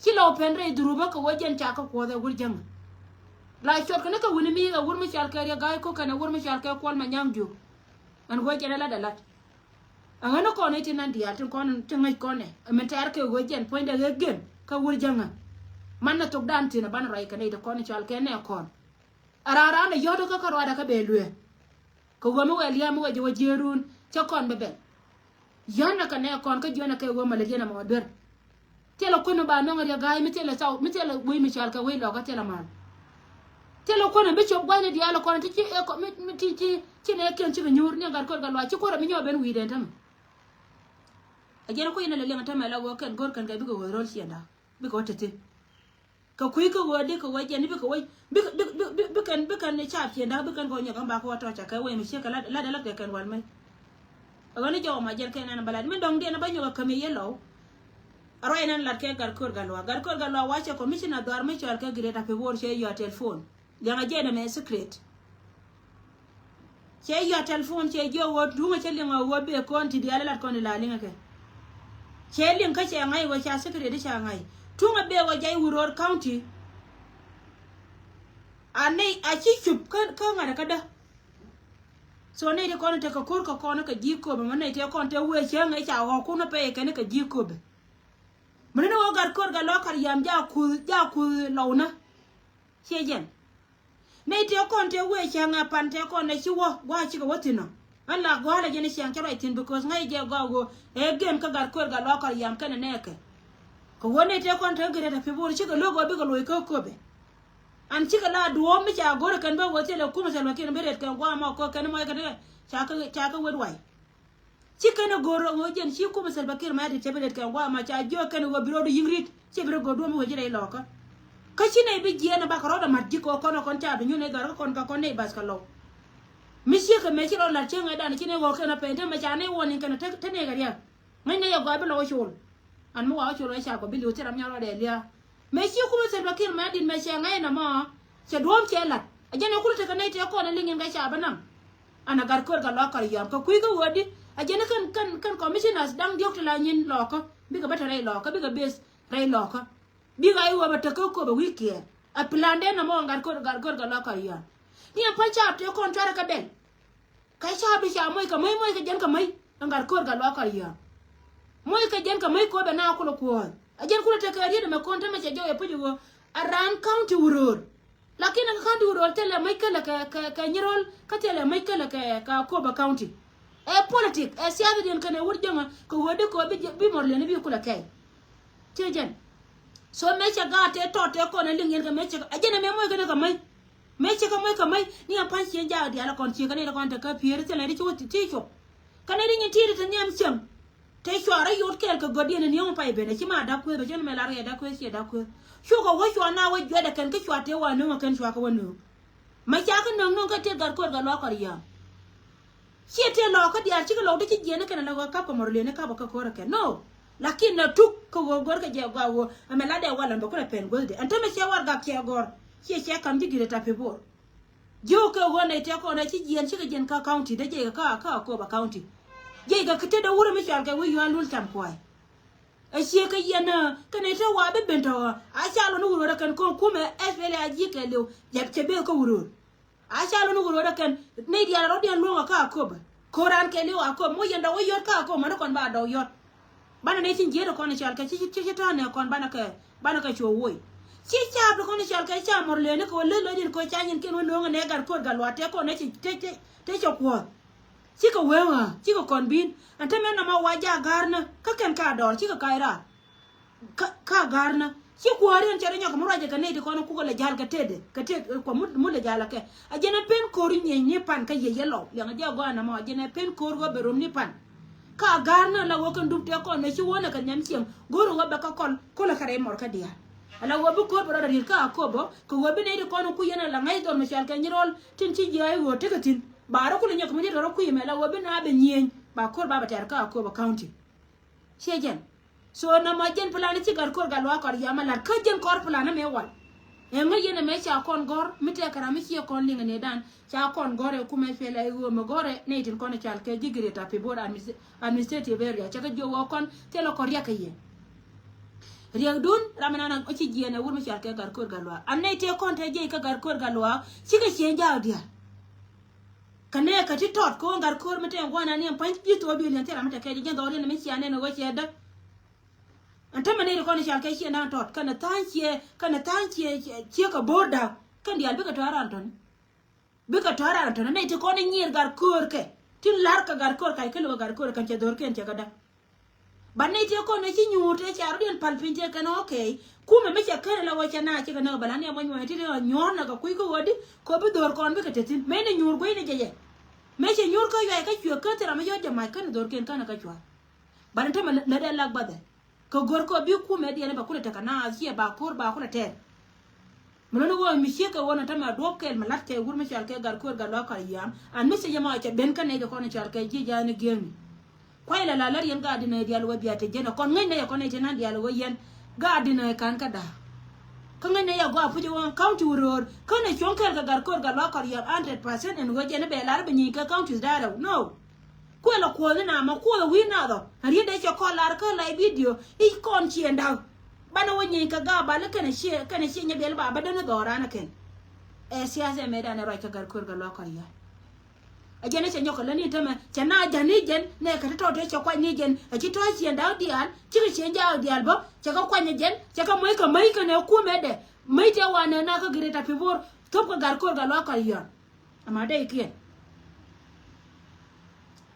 Ci lɔw pɛn rɛy dhurupä kɛ wä jɛn ca kä kuɔth ɛ wur jäŋä. La cuɔt kɛ ni kɛ wuni mi ɛ wur mi cɔal kɛ riɛ ga̱a̱c ko̱ kɛn ɛ wur mi cɔal kɛ kuɔl ma nyaŋ juuk. Ɛn wä jɛn ɛ lat ɛ lat. Aŋäni kɔn i̱ ti nan diaal tin kɔn ti ŋäc kɔn ɛ min tɛɛr kɛ ɣöö jɛn puɔ̱nydɛ ɣek gem kä wur jäŋä. Man ni thokdan thi̱n ɛ banɛ ruac kɛ nɛy ti kɔn i̱ cɔal kɛ nɛ kɔn. A raan raan ɛ yɔ̱t kä kä ruaadɛ kä bɛ luee. Kɛ ɣöö mi wɛ lia̱a̱ mi wɛ jɛ wä jiëërun cä kɔn bɛ bɛl. Yɔ̱t nɛ kɛ nɛ kɔn kä jiɔnɛ kɛ ɣöö malɛ jiɛn ɛmɔ duer. Thilɛ kuäär mi ba nɔŋ riɛk ga̱a̱c mi thilɛ thaw mi thilɛ wec mi cɔal kɛ wec lɔkä thilɛ mal. Thilɛ kuäär mi bi cop gua̱cni diaal kɔn ti ci ɛ kɔ mi mi ti ci ci nɛ kiɛn cikɛ nyuur ni gat kuäär gat luac ci kuäär mi nyɔk ben wi̱i̱dɛn tämɛ. Ɛ jɛn kui̱ ni lɛ liɛŋ tämɛ la ɣöö kɛn go̱r kɛn kɛ bikɛ ɣöö ro̱l ciɛnda bikɛ wä te thi̱n. Kɛ kui̱ kä ɣöö dee kɛ wä jɛn bikɛ wä bikɛ bikɛ bikɛ bikɛn bikɛn cap ciɛnda bikɛn kɛ wä nyɔk ɛn ba kɛ wä tɔ̱ ca kɛ wee mi ciek kɛ lat lat lat kɛ kɛn wal mɛ. Ɛ ɣän i̱ jɔw ma jɛn kɛn ɛn bä lat mi dɔ̱ŋ diɛn bä nyɔk ɛ käm i̱ yɛ lɔw. A ruac nɛn lat kɛ gat ko̱r gat luaak gat ko̱r gat luaak wa cɛ commissioner dhuaar mi cɔal kɛ Greater Pibor cɛ yɔa telephone. Liɛŋ a jɛn ɛmɛ secret. Cɛ yɔa telephone cɛ jiɔ ɣöö tuŋä cɛ liŋ ɣöö bee kɔn ti diaal lat kɔn ti la liŋä kɛ. Cɛ liŋ kä cɛ ŋa̱c ɣöö ca secret ca ŋa̱c tuŋä bee ɣöö jay Wuror County. A nɛy a ci cup kä ŋa̱t kä dä. So nɛy ti kɔn tekɛ ko̱r kɛ kɔn kɛ ji̱ köpɛ mɛ nɛy ti kɔn te wee cäŋ ɛ ca ɣɔ̱kun pɛy kɛn kɛ ji̱ köpɛ. Mɛ ni ni wä gat ko̱r gat lɔ kar yam ja kuth ja kuth lɔwnä. Ciɛ jɛn. Nɛy tëë kɔn tëë wee cäŋ a pan tëë kɔn nɛ ci wä gua̱a̱ cikɛ wä thi̱n ɔ. Ɣän la gɔ̱a̱lɛ jɛn i̱ ciaŋ cä ruac thi̱n because ŋäc jɛ gɔaa ɣöö ɛ gem kä gat kuer gat lɔɔk kɔr yam kɛnɛ nɛɛkɛ. Kɛ ɣöö nɛy tëë kɔn tëë gɛrɛ tɛ pi bo̱o̱r cikɛ lo̱k ɣöö bikɛ loc kä köpɛ. An cikɛ la duɔ̱ɔ̱p mi ca go̱rɛ kɛn bä ɣöö thilɛ kumɛ thil bä kiɛn bi rɛt kɛn gua̱a̱ mɔ kɔ kɛn mɔ kɛn ca kɛ ca kɛ wet way. Ci kɛn ɛ go̱r ɣöö jɛn ci kumɛ Salva Kiir Mayardit cɛ bi lɛt kɛn guamɛ ca jiök kɛn ɣöö bi rɔɔdu yi̱ŋ ri̱t ci bi rɔ go̱r duɔ̱m ɣöö ji̱ rɛy lɔɔkä. Kä ci nɛy bi jiɛɛn ɛ bakɛ rɔɔdɛ mat ji̱ kɛ ɣöö kɔn ɛ kɔn ca bi nyun ɛ dhɔr kä kɔn ka kɔn nɛy bath kɛ lɔw. Mi ciek kɛ mëë ci rɔ lat cieŋ ɛ dan ci nɛy ɣɔ̱ɔ̱k kɛn ɛ pɛn te mɛ ca nɛy wuɔ̱n in kɛn ɛ te nɛy kɛ ria̱k. Ŋäc nɛy ɛ gɔaa bi lɔw col. An mi wa col ɛ ca kɔ bi li̱w thil ram nya rɔɔdɛ lia̱a̱. Mëë ci kumɛ Salva Kiir Mayardit mɛ cɛ ŋa̱c nɔmɔ cɛ duɔ̱ɔ̱m cɛ lat. A jɛn ɛ kul tekɛ nɛy tëë kɔn ɛ liŋ in kɛ ca bi naŋ. An a gat kuer gat lɔɔk kar yɔam kɛ kui̱ kä wädi. A jɛn ɛ kɛn kɛn kɛn commissioners da̱ŋ diɔ̱k ti la nyin lɔɔkä bikɛ bä te rɛy lɔɔkä bikɛ beth rɛy lɔɔkä. Bikɛ a iwä bä tek kä köpɛ wi̱i̱ kiɛɛr. A plan den nɔmɔ gat kuer gat kuer gat lɔɔk kar yɔam. Ni a pa̱ny ca tëë kɔn cuarɛ kɛ bɛl. Kɛ ca bi ca moc kɛ mäc moc kɛ jɛn kɛ mäc. Ɛn gat köör gat luaak kar yɔ̱a̱ŋ. Moc kɛ jɛn kɛ mäc köör bɛ na kulɛ kuɔ̱ɔ̱th. A jɛn kulɛ tekɛ riet ɛmɛ kɔn te mɛ cɛ jɔw ɛ puc ɛ ɣöö around county wuröör. Lakin ɛn kɛ county wuröör thilɛ mäc kälɛ kɛ kɛ kɛ nyirol kä thilɛ mäc kälɛ kɛ kɛ Akobo county. Ɛ politic ɛ siasa diɛn kɛn ɛ wur jäŋä kɛ ɣöö di kɛ ɣöö bi mɔr liɛn bi kulɛ kɛy. Tiee jɛn. So mëë cɛ gaat tëë tɔt tëë kɔn ɛ liŋ yɛn kɛ mëë cɛ a jɛn ɛ mëë moc kɛn ɛ kɛ mäc. Mëë cɛ kɛ moc kɛ mäc ni a pa̱ny ciën jaak diaal ɛ kɔn cië kɛ ni ɛ kɔn te kä piëër thilɛ di ci wä ti cuɔp. Kɛ ni di nyin ti̱i̱t te nhiam cieŋ. Te cua rɔ yot kɛɛl kɛ gɔ̱diɛn ɛ niɔ̱ŋ pay ben ɛ ci ma da̱k kueeth bɛ cɛn mɛ lar yɛ da̱k kueeth ciɛ da̱k kueeth. Cukɛ wä cua na wä juɛt ɛ kɛn kä cua tëë wa nöŋ ɛ kɛn cua kɛ wä nöŋ. Mɛ ca kä nöŋ nöŋ kä tiet gat kuer gat luaak kɔr yam. Ciɛ tëë lɔɔkä diaal cikɛ lɔɔk di ci jiɛn ni kɛn ala ɣöö kap kɛ mɔr lieni kap kä ko̱r kɛ no. Lakin na tuk kä ɣöö gör kɛ jɛ gɔaa ɣöö ɛmɛ la dee walɛ mɛ kulɛ pɛn guäthdɛ ɛn tämɛ ciɛ warɛgak ciɛ gɔr. Ciɛ ciɛ kam ji̱ gir ɛ tap pi bo̱o̱r. Jiök kɛ ɣöö nɛy tëë kɔn ɛ ci jiɛn cikɛ jiɛn kä county dee jiɛk kä kä Akobo county. Jiɛk kɛ kä tetdä wurɛ mi cɔal kɛ wi̱i̱ yua̱a̱n lul cam kuay. Ɛ ciek kä yɛn ɛ kɛn ɛ te wa bi ben tɔ a ca lɔ ni wur wä rɛ kɛn kɔn kumɛ ɛ pɛlɛ a ji̱ kɛ liw. Yɛt cɛ beth kä wur wä a ca lɔ ni wur wä rɛ kɛn nɛy diaal rɔ diɛn luɔ̱ŋ ɛ kä Akobo. Ko̱ran kɛ liw Akobo mo yɛn dɔk wä yɔt kä Akobo mani kɔn ba dɔk yɔt. Banɛ nɛy tin jiet ɛ kɔn ɛ cɔal kɛ ci ci ci ta̱a̱ nɛ kɔn banɛ kɛ banɛ kɛ cuɔ woc. Ci caap ti kɔn ɛ cɔal kɛ ca mɔr lëëni kɛ wä lëë lɔcdin kɛ wä ca nyin kiɛn wä nööŋ ɛ nɛ gat kuɔt gat luaat tɛ kɔn ɛ ci te te te cɛ kuɔth. Cikɛ wee ɣaa cikɛ kɔn bi̱i̱n. Ɛn te mɛn nɔmɔ wa jaak ga̱a̱rnä kä kɛn ka dɔɔr cikɛ kac raar. Ka ka ga̱a̱rnä ci kuääri ɛn cɛ rɔ nyɔk mi ruacɛ kɛ nɛy ti kɔn kukɛ lɛ ja̱l kɛ tëëdɛ kɛ tëëd kuɔ mut mut lɛ ja̱l kɛ. A jɛn ɛ pen ko̱r nyieny ni pan kä yiec yɛ lɔw liɛŋ a jɛ gɔaa nɔmɔ a jɛn ɛ pen ko̱r ɣöö bɛ rom ni pan. Ka ga̱a̱rnä la ɣöö kɛn dup tëë kɔn ɛ ci wä nɛ kɛ nhiam cieŋ go̱o̱r ɣöö bɛ kä kɔl kolɛ kɛ rɛy mɔr kä diaal. Ala ɣöö bi ko̱r bɛ rɔ dɛ riet kä Akobo kɛ ɣöö bi nɛy ti kɔn ku yɛn ala ŋäc dhɔr mi cɔal kɛ nyirɔl tin ci jiaac ɣöö tekɛ thi̱n. Ba rɔ kulɛ nyɔk mi riet rɔ kui̱ mɛ la ɣöö bi na bɛ nyieny ba ko̱r ba bɛ tɛr kä Akobo county. Ciɛ jɛn. So nɔmɔ jɛn plan ci gat ko̱r gat luaak kɔr yam a lat kä jɛn kɔr plan mɛ wal. Ɛŋä yɛn ɛmɛ ca kɔn gɔ̱r mi tɛk kɛ ram mi ciɛ kɔn liŋ ɛ nɛy dan ca kɔn gɔ̱r ɛ kumɛ pɛl ɛ ɣöö mɛ gɔ̱r ɛ nɛy tin kɔn ɛ cal kɛ ji̱ Greater Pibor admi- administrative area cɛ kɛ jiök ɣöö kɔn thilɛ kɔn riak kɛ yɛ. Riɛkdun ram ɛnan ɔ ci jiɛɛn ɛ wur mi cal kɛ gat ko̱r gat luaak an nɛy tëë kɔn te jiɛc kä gat ko̱r gat luaak cikɛ ciëŋ jaak diaal. Kä nɛɛkä ti tɔt kä ɣän gat ko̱r mi tɛn gua̱n an ni ɛn pa̱ny ji̱ thok duëël yɛn thil ram mi te kɛc ji̱ jɛn dhɔriɛn mi cia nɛn ɛ ɣöö ciɛ däk. Ɛn tämɛ nɛy ti kɔn i̱ cal kɛ ciɛ na̱a̱ŋ tɔt kɛn ɛ tha̱a̱ŋ ciɛ kɛn ɛ tha̱a̱ŋ ciɛ ciɛ kɛ bo̱o̱r da̱k kɛn diaal bikɛ tɔ̱a̱r an tɔ̱ni. Bikɛ tɔ̱a̱r an tɔ̱ni nɛy ti kɔn i̱ nyiir gat ko̱o̱r kɛ tin la̱r kɛ gat ko̱o̱r kac kä lo̱k ɛ gat ko̱o̱r kɛn cɛ dho̱r kɛn cɛ kɛ da̱k. Ba nɛy ti kɔn i̱ ci nyuur tëë ca rɔ̱diɛn pal piny tëë kɛn ɛ okay. Kumɛ mi cɛ kɛn ɛ la wä cɛ na cikɛ näk bɛ la ni ɛ mɔ nyuɔ̱ɔ̱ny ti ti ɛ nyuɔ̱ɔ̱r näk ɛ kui̱ kä ɣöödi kɛ bi dho̱r kɔn bikɛ te thi̱n mëë ni nyuur gui̱ni jɛ jɛ. Mëë cɛ nyuur kä yuay kä cuɛ kä thil ram mi yɔ̱t jɛ mac kɛn ɛ dho̱r kɛn kɛn ɛ kä cua̱. Bani tämɛ lät ɛ lak bathɛ. Kɛ gör kɛ bi kumɛ diɛn bɛ kulɛ tekɛ naath ciɛ ba ko̱r ba kulɛ tɛɛr. Mi luni wä mi ciek kɛ wä ni tämɛ duɔ̱p kɛl mi la̱t kɛ wur mi cɔal kɛ gat ko̱r gat luaak kar yam. An mi ciec ɛmɔ cɛ ben kä nɛy kɛ kɔn cɔal kɛ ji̱ ja̱a̱ni gi̱eŋni. Kuay la la lär yɛn gaat dinɛ diaal wä bia te jiɛn ɛ kɔn ŋäcnɛ yɛ kɔn nɛy te nan diaal wä yɛn. Gaat dinɛ ka̱n kä da̱a̱. Kä ŋäcnɛ yɛ gɔaa puc wä county wä röör kä nɛ cuɔ̱ŋ kɛl kɛ gat ko̱r gat luaak kar yam hundred percent ɛn wä jɛn bɛ lar bɛ nyic kɛ counties da̱a̱ rɛw no. Kuɛl ɛ kuɔth inamɔ kuɔth ɛ wi̱i̱ nath ɔ. Ɛ riet dee cɛ kɔn lar kä lay bidio i̱ kɔn ciëŋ da̱k. Banɛ wä nyieny kɛ gaak bal i̱ kɛnɛ ciɛ kɛnɛ ciɛ nyɛ biɛl ba bä däni dhɔɔran ɛ kɛn. Ɛ siasa mëëdan ɛ ruac kä Gatkuɛɛr Gatluak Kɔryaan. Ɛ jɛn ɛ cɛ nyɔk kɛ lä ni tämɛ cɛ na ja̱n ni jɛn nɛ kɛ ti tɔt ɛ cɛ kuac ni jɛn ɛ ci tɔ̱ ciɛn da̱k diaal cikɛ ciɛn jaak diaal bä cɛ kɛ kuany ɛ jɛn cɛ kɛ mäc kɛ mäc kɛnɛ kumɛ dɛ mäc tɛ wanɛ na kä Greater Pibor thop kɛ Gatkuɛɛr Gatluak Kɔryaan. Ama dee ikiɛn.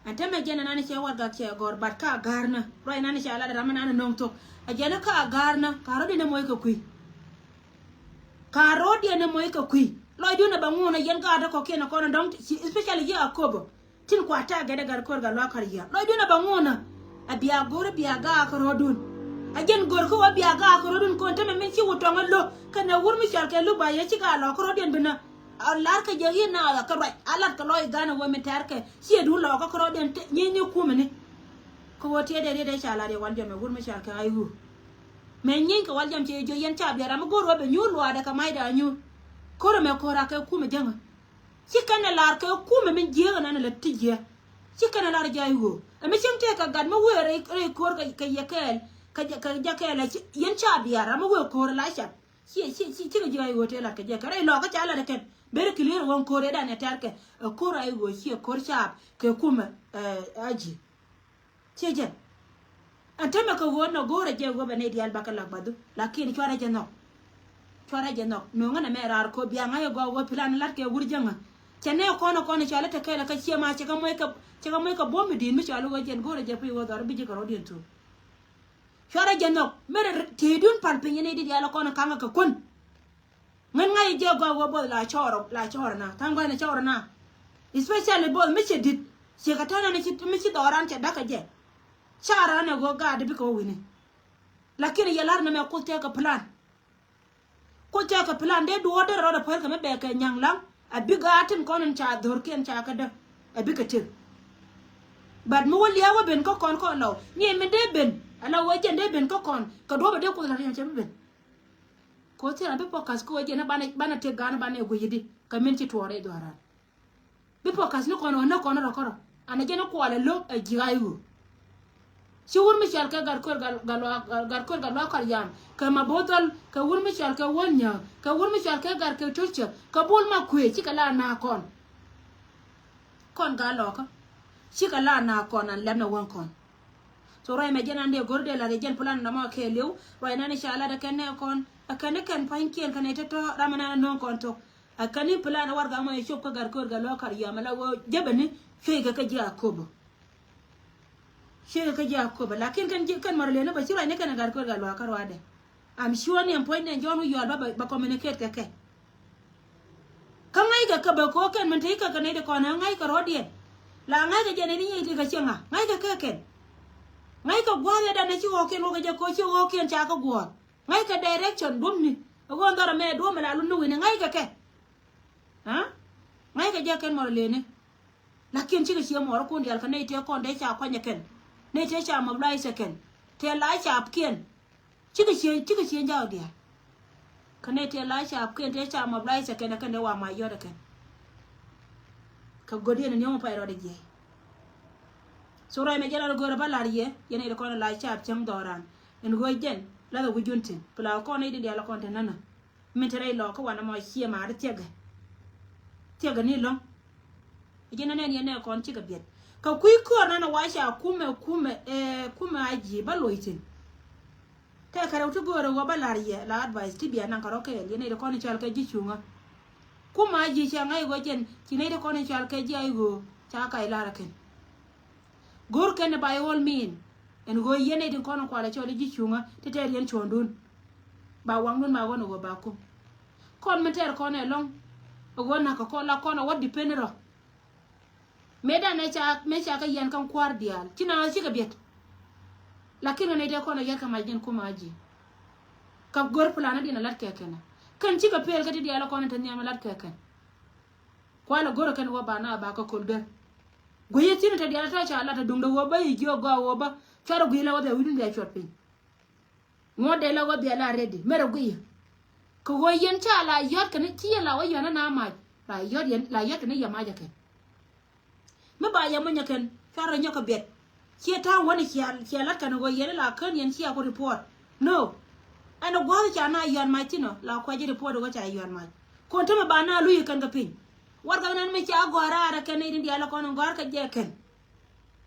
Ɛn tämɛ jɛn ɛnan cɛ warɛgak cɛ gɔ̱r but ka ga̱rnä ruac ɛnan cɛ lat ram ɛnan nöŋ thok. Ɛ jɛn ka ga̱rnä ka rɔ̱diɛn ɛ moc kɛ kui̱. Ka rɔ̱diɛn ɛ moc kɛ kui̱. Lɔcdun ɛ bɛ ŋuun ɛ yɛn gaat ɛ kɔ̱kiɛn ɛ kɔn ɛ dɔ̱ŋ especially ji̱ Akobo. Tin kua tagɛt ɛ Gatkuɛɛr Gatluak Kɔryaan lɔcdun ɛ bɛ ŋuun ɛ. Ɛ bia go̱r ɛ bia gaak kä rɔ̱dun. Ɛ jɛn go̱r kä wä bia gaak kä rɔ̱dun kɔn tämɛ min ci wä tɔŋ ɛ lo̱k kɛnɛ wur mi cɔal kɛ luk ba yɛ ci gaak lɔk kä rɔ̱diɛn binä. A lar kɛ jɛ i̱ na ɣä kɛ ruac a lat kɛ lɔc Ghana wä mi tɛr kɛ ciɛ duun lɔk kä kɛ rɔ̱diɛn nyieny ni kumɛ ni. Kä wä tiɛt dee riet dee ca lat yɛ wal jɔm ɛ wur mi cɔal kɛ a i̱ ɣöö mɛ nyieny kɛ wal jɔm cɛ jɛ yɛn ca biɛ ram mi go̱o̱r wä bɛ nyuur luaadɛ kɛ macda nyuur. Ko̱r ɛmɛ ko̱r a kɛ kumɛ jäŋä. Ci kɛn ɛ lar kɛ kumɛ min jiääk ɛnan ɛ lät ti jiɛ. Ci kɛn ɛ lar jɛ a i̱ ɣöö ɛ mi cieŋ tëë kɛ gat mi wëë rɛy ko̱r kɛ yɛ kɛɛl kɛ jɛ kɛɛl ɛ yɛn ca biɛ ram mi wëë ko̱r ɛ la cap. Ciɛ ciɛ ciɛ cikɛ ji̱ a i̱ ɣöö tëë lat kɛ jɛ kɛ rɛy lɔkä ca lat ɛ kɛn. Ber clear ɣöö ko̱r ëëdan ɛ tɛr kɛ ɛ ko̱r a i̱ ɣöö ciɛ ko̱r caap kɛ kumɛ. Ɛ a ji̱ ciɛ jɛn. Ɛn tämɛ kɛ ɣöö nɔ go̱o̱rɛ jɛ ɣöö bɛ nɛy diaal bakɛ lak bathu lakin cuarɛ jɛ nhɔk. Cuarɛ jɛ nhɔk no̱o̱ŋä nɛmɛ raar ko̱ bia ŋa̱c ɛ gɔaa ɣöö plan lat kɛ wur jäŋä. Cɛ nɛ kɔn ɛ kɔn ɛ cɔal ɛ te kɛɛl ɛ kä ciɛ ma cɛ kɛ moc kɛ cɛ kɛ moc kɛ buɔ̱m mi di̱i̱t mi cɔal ɛ ɣöö jɛn go̱o̱rɛ jɛ pi̱i̱ ɣöö dhɔr bi ji̱ kɛ rɔ̱diɛn thuuk. Cuarɛ jɛ nhɔk mi rɛ ti̱i̱dun pal piny ni di diaal kɔn kaŋä kɛ kuän. Ŋän ŋa̱c jɛ gɔaa wä both la cɔɔr la cɔɔr na tha̱a̱ŋ gua̱n cɔɔr na. Especially both mi cɛ di̱t ciɛ kɛ tɛn ɛn mi ci dhɔran cɛ da̱k kɛ jɛ. Ca ran ɛ ɣöö gaat bikɛ wä wi̱ni. Lakin yɛ la̱r nɛmɛ kuth tɛkɛ plan. Kuth tɛkɛ plan dee duɔ̱ɔ̱r derɛ rɔɔdɛ päl kɛ mi bɛɛkɛ nya̱ŋ la̱ŋ. A bi gaat tin kɔn in ca dho̱rkiɛn ca kä däk a bikɛ tëk. But mi wä lia̱a̱ wä ben kä kɔn kɔn lɔw ni mi dee ben ala wä jɛn dee ben kä kɔn kɛ duɔ̱ɔ̱p a dee kuth la̱r yɛn cɛ bi ben. Koth thiɛn a bi pɔkas kä wä jɛn banɛ banɛ tëk gaan banɛ guic di kɛ min ci tuɔɔr i̱ dhuaran. Bi pɔkas ni kɔn ɣän ni kɔn rɔ kärɔ anɛ jɛn ni kualɛ lo̱k ɛ ji̱ a i̱ ɣöö. Ci wur mi cɔal kɛ Gatkuɛɛr Gatluak Kɔryaan kɛ Mabothɔl kɛ wur mi cɔal kɛ Wän Nyääk kɛ wur mi cɔal kɛ Gat kɛ Tocä kɛ Bul Makuëë cikɛ la na̱a̱k kɔn. Kɔn gaa lɔkä cikɛ la na̱a̱k kɔn an lɛpnɛ wäŋ kɔn. So ruac mɛ jɛn an dee go̱r dee la̱t yɛ jɛn plan nɔmɔ kɛɛliw ruac nan i̱ ca lat ɛ kɛn nɛ kɔn ɛ kɛn ni kɛn pa̱nykiɛn kɛn i̱ tɔ̱tɔ̱ ram ɛnan ɛ no̱o̱ŋ kɔn thok. Ɛ kɛn ni plan ɛ warɛgak mɔ i̱ cop kä Gatkuɛɛr Gatluak Kɔryaan mɛ la ɣöö jäpɛ ni cuey kɛ kä ji̱ Akobo. Cuey kɛ kä ji̱ Akobo lakin kɛn ji̱ kɛn mɔr liɛn ni bä ci ruac ni kɛn ɛ Gatkuɛɛr Gatluak kä ruaadɛ. I'm sure ni ɛn puɔ̱ny ni ɛn Jɔ̱ɔ̱n wi̱c yɔal bä bä communicate kɛ kɛ. Kä ŋa̱ckɛ kɛ bä ko̱o̱k kɛn min te i̱ kɛ kɛ nɛy ti kɔn ɛ ŋa̱ckɛ rɔ̱diɛn. La ŋa̱ckɛ jɛ nɛy ni nyiey ti kɛ cieŋ a ŋa̱ckɛ kɛ kɛn. Ŋa̱ckɛ gua̱a̱th yɛ danɛ ci ɣɔɔkiɛn wä kɛ jɛ ko̱o̱k ci ɣɔɔkiɛn ca kɛ guɔ̱ɔ̱r. Ŋa̱ckɛ direction duɔ̱mni ɛ ɣöö dhɔrɛ mɛ duɔ̱m ɛ la lun ni wi̱ni ŋa̱ckɛ kɛ. Ŋa̱ckɛ jɛ kɛn mɔr lëëni. Lakin cikɛ ciɛ mɔɔrikun diaal kɛ nɛy tëë kɔn dee ca kuanyɛ kɛn nɛy tëë ca mobilize kɛn tëë la capkiɛn. Cikɛ ciɛ cikɛ ciɛ jaak diaal. Kɛ nɛy tëë la capkiɛn tëë ca mobilize kɛn ɛ kɛn dee wa mac yɔt ɛ kɛn. Kɛ go̱diɛn ni niɔ̱ŋ pay rɔɔdɛ jiɛc. So ruac mɛ jɛ lar go̱o̱rɛ bä lar yɛ yɛn nɛy ti kɔn la cap cäŋ dhɔran. Ɛn ɣöö jɛn lathɛ wi̱cdun tin pla kɔn nɛy ti diaal kɔn te nänä. Min te rɛy lɔɔkä wanɛ mɔ ciɛ maari thiɛkɛ. Thiɛkɛ ni lɔ̱ŋ. Ji̱n anɛn yɛn nɛ kɔn cikɛ biɛt kɛ kui̱ köör nanɛ wa ca kumɛ kumɛ ɛ kumɛ a ji̱ bä loc thi̱n. Tɛkɛ rɛw ti göörä ɣöö bä la̱r yɛ la advice ti bia naŋ kɛ rɔ kɛɛl yɛn nɛy ti kɔn i̱ cɔal kɛ ji̱ cuŋä. Kumɛ a ji̱ cɛ ŋa̱c ɣöö jɛn ci nɛy ti kɔn i̱ cɔal kɛ ji̱ a i̱ ɣöö ca kac la̱r ɛ kɛn. Go̱o̱r kɛn by all mean. Ɛn ɣöö yɛn nɛy tin kɔn in kualɛ cɔl i̱ ji̱ cuŋä ti tɛɛr yɛn cuɔ̱ɔ̱ŋdun. Ba waŋdun ba ɣɔn ɛ ɣöö ba kum. Kɔn min tɛɛr kɔn ɛlɔ̱ŋ ɛ ɣöö na̱k kɛ kɔn la kɔn ɛ wä depend rɔ. Mëëdan ɛ ca mëë ca kɛ yɛn kɛn kua̱r diaal ci na ɣä cikɛ biɛt. Lakin ɣän nɛy tëë kɔn ɛ yɛt kɛ mac ji̱n kum a ji̱. Kɛ go̱r plan diɛn ɛ lat kɛ kɛn ɛ kɛn cikɛ pel kä ti diaal ɛ kɔn in te nhiam ɛ lat kɛ kɛn. Kualɛ go̱rɛ kɛn wä ba na ba kä kol gär. Guiyɛ thi̱n te diaal tɔ̱ ca lat te duŋdɛ wä bä i̱ jiök gɔaa wä bä cuarɛ guiy la wä bia wi̱cdun bia cuɔt piny. Ŋuɔ̱t dee la wä bia la ready mɛrɛ guiyɛ. Kɛ ɣöö yɛn ca la yɔ̱t kɛn ci yɛn la wä yɔ̱n na mac la yɔ̱t yɛn la yɔ̱t kɛn yɛ mac ɛ kɛn. Mi ba yɛ munyɛ kɛn cuarɛ nyɔk kɛ biɛt. Ciɛ ta̱a̱ wäni cia cia lat kɛn ɣöö yɛn la kän yɛn cia ku report. No. Ɛn ɛ gua̱a̱th ca na yɔ̱a̱n mac thi̱n ɔ la kuɛ ji̱ report ɣöö ca yɔ̱a̱n mac. Kɔn tämɛ ba na luyi kɛn kɛ piny. Warɛgak nan mi ca gɔ̱a̱r raar kɛn nɛy tin diaal kɔn gɔ̱a̱r kɛ jɛ kɛn.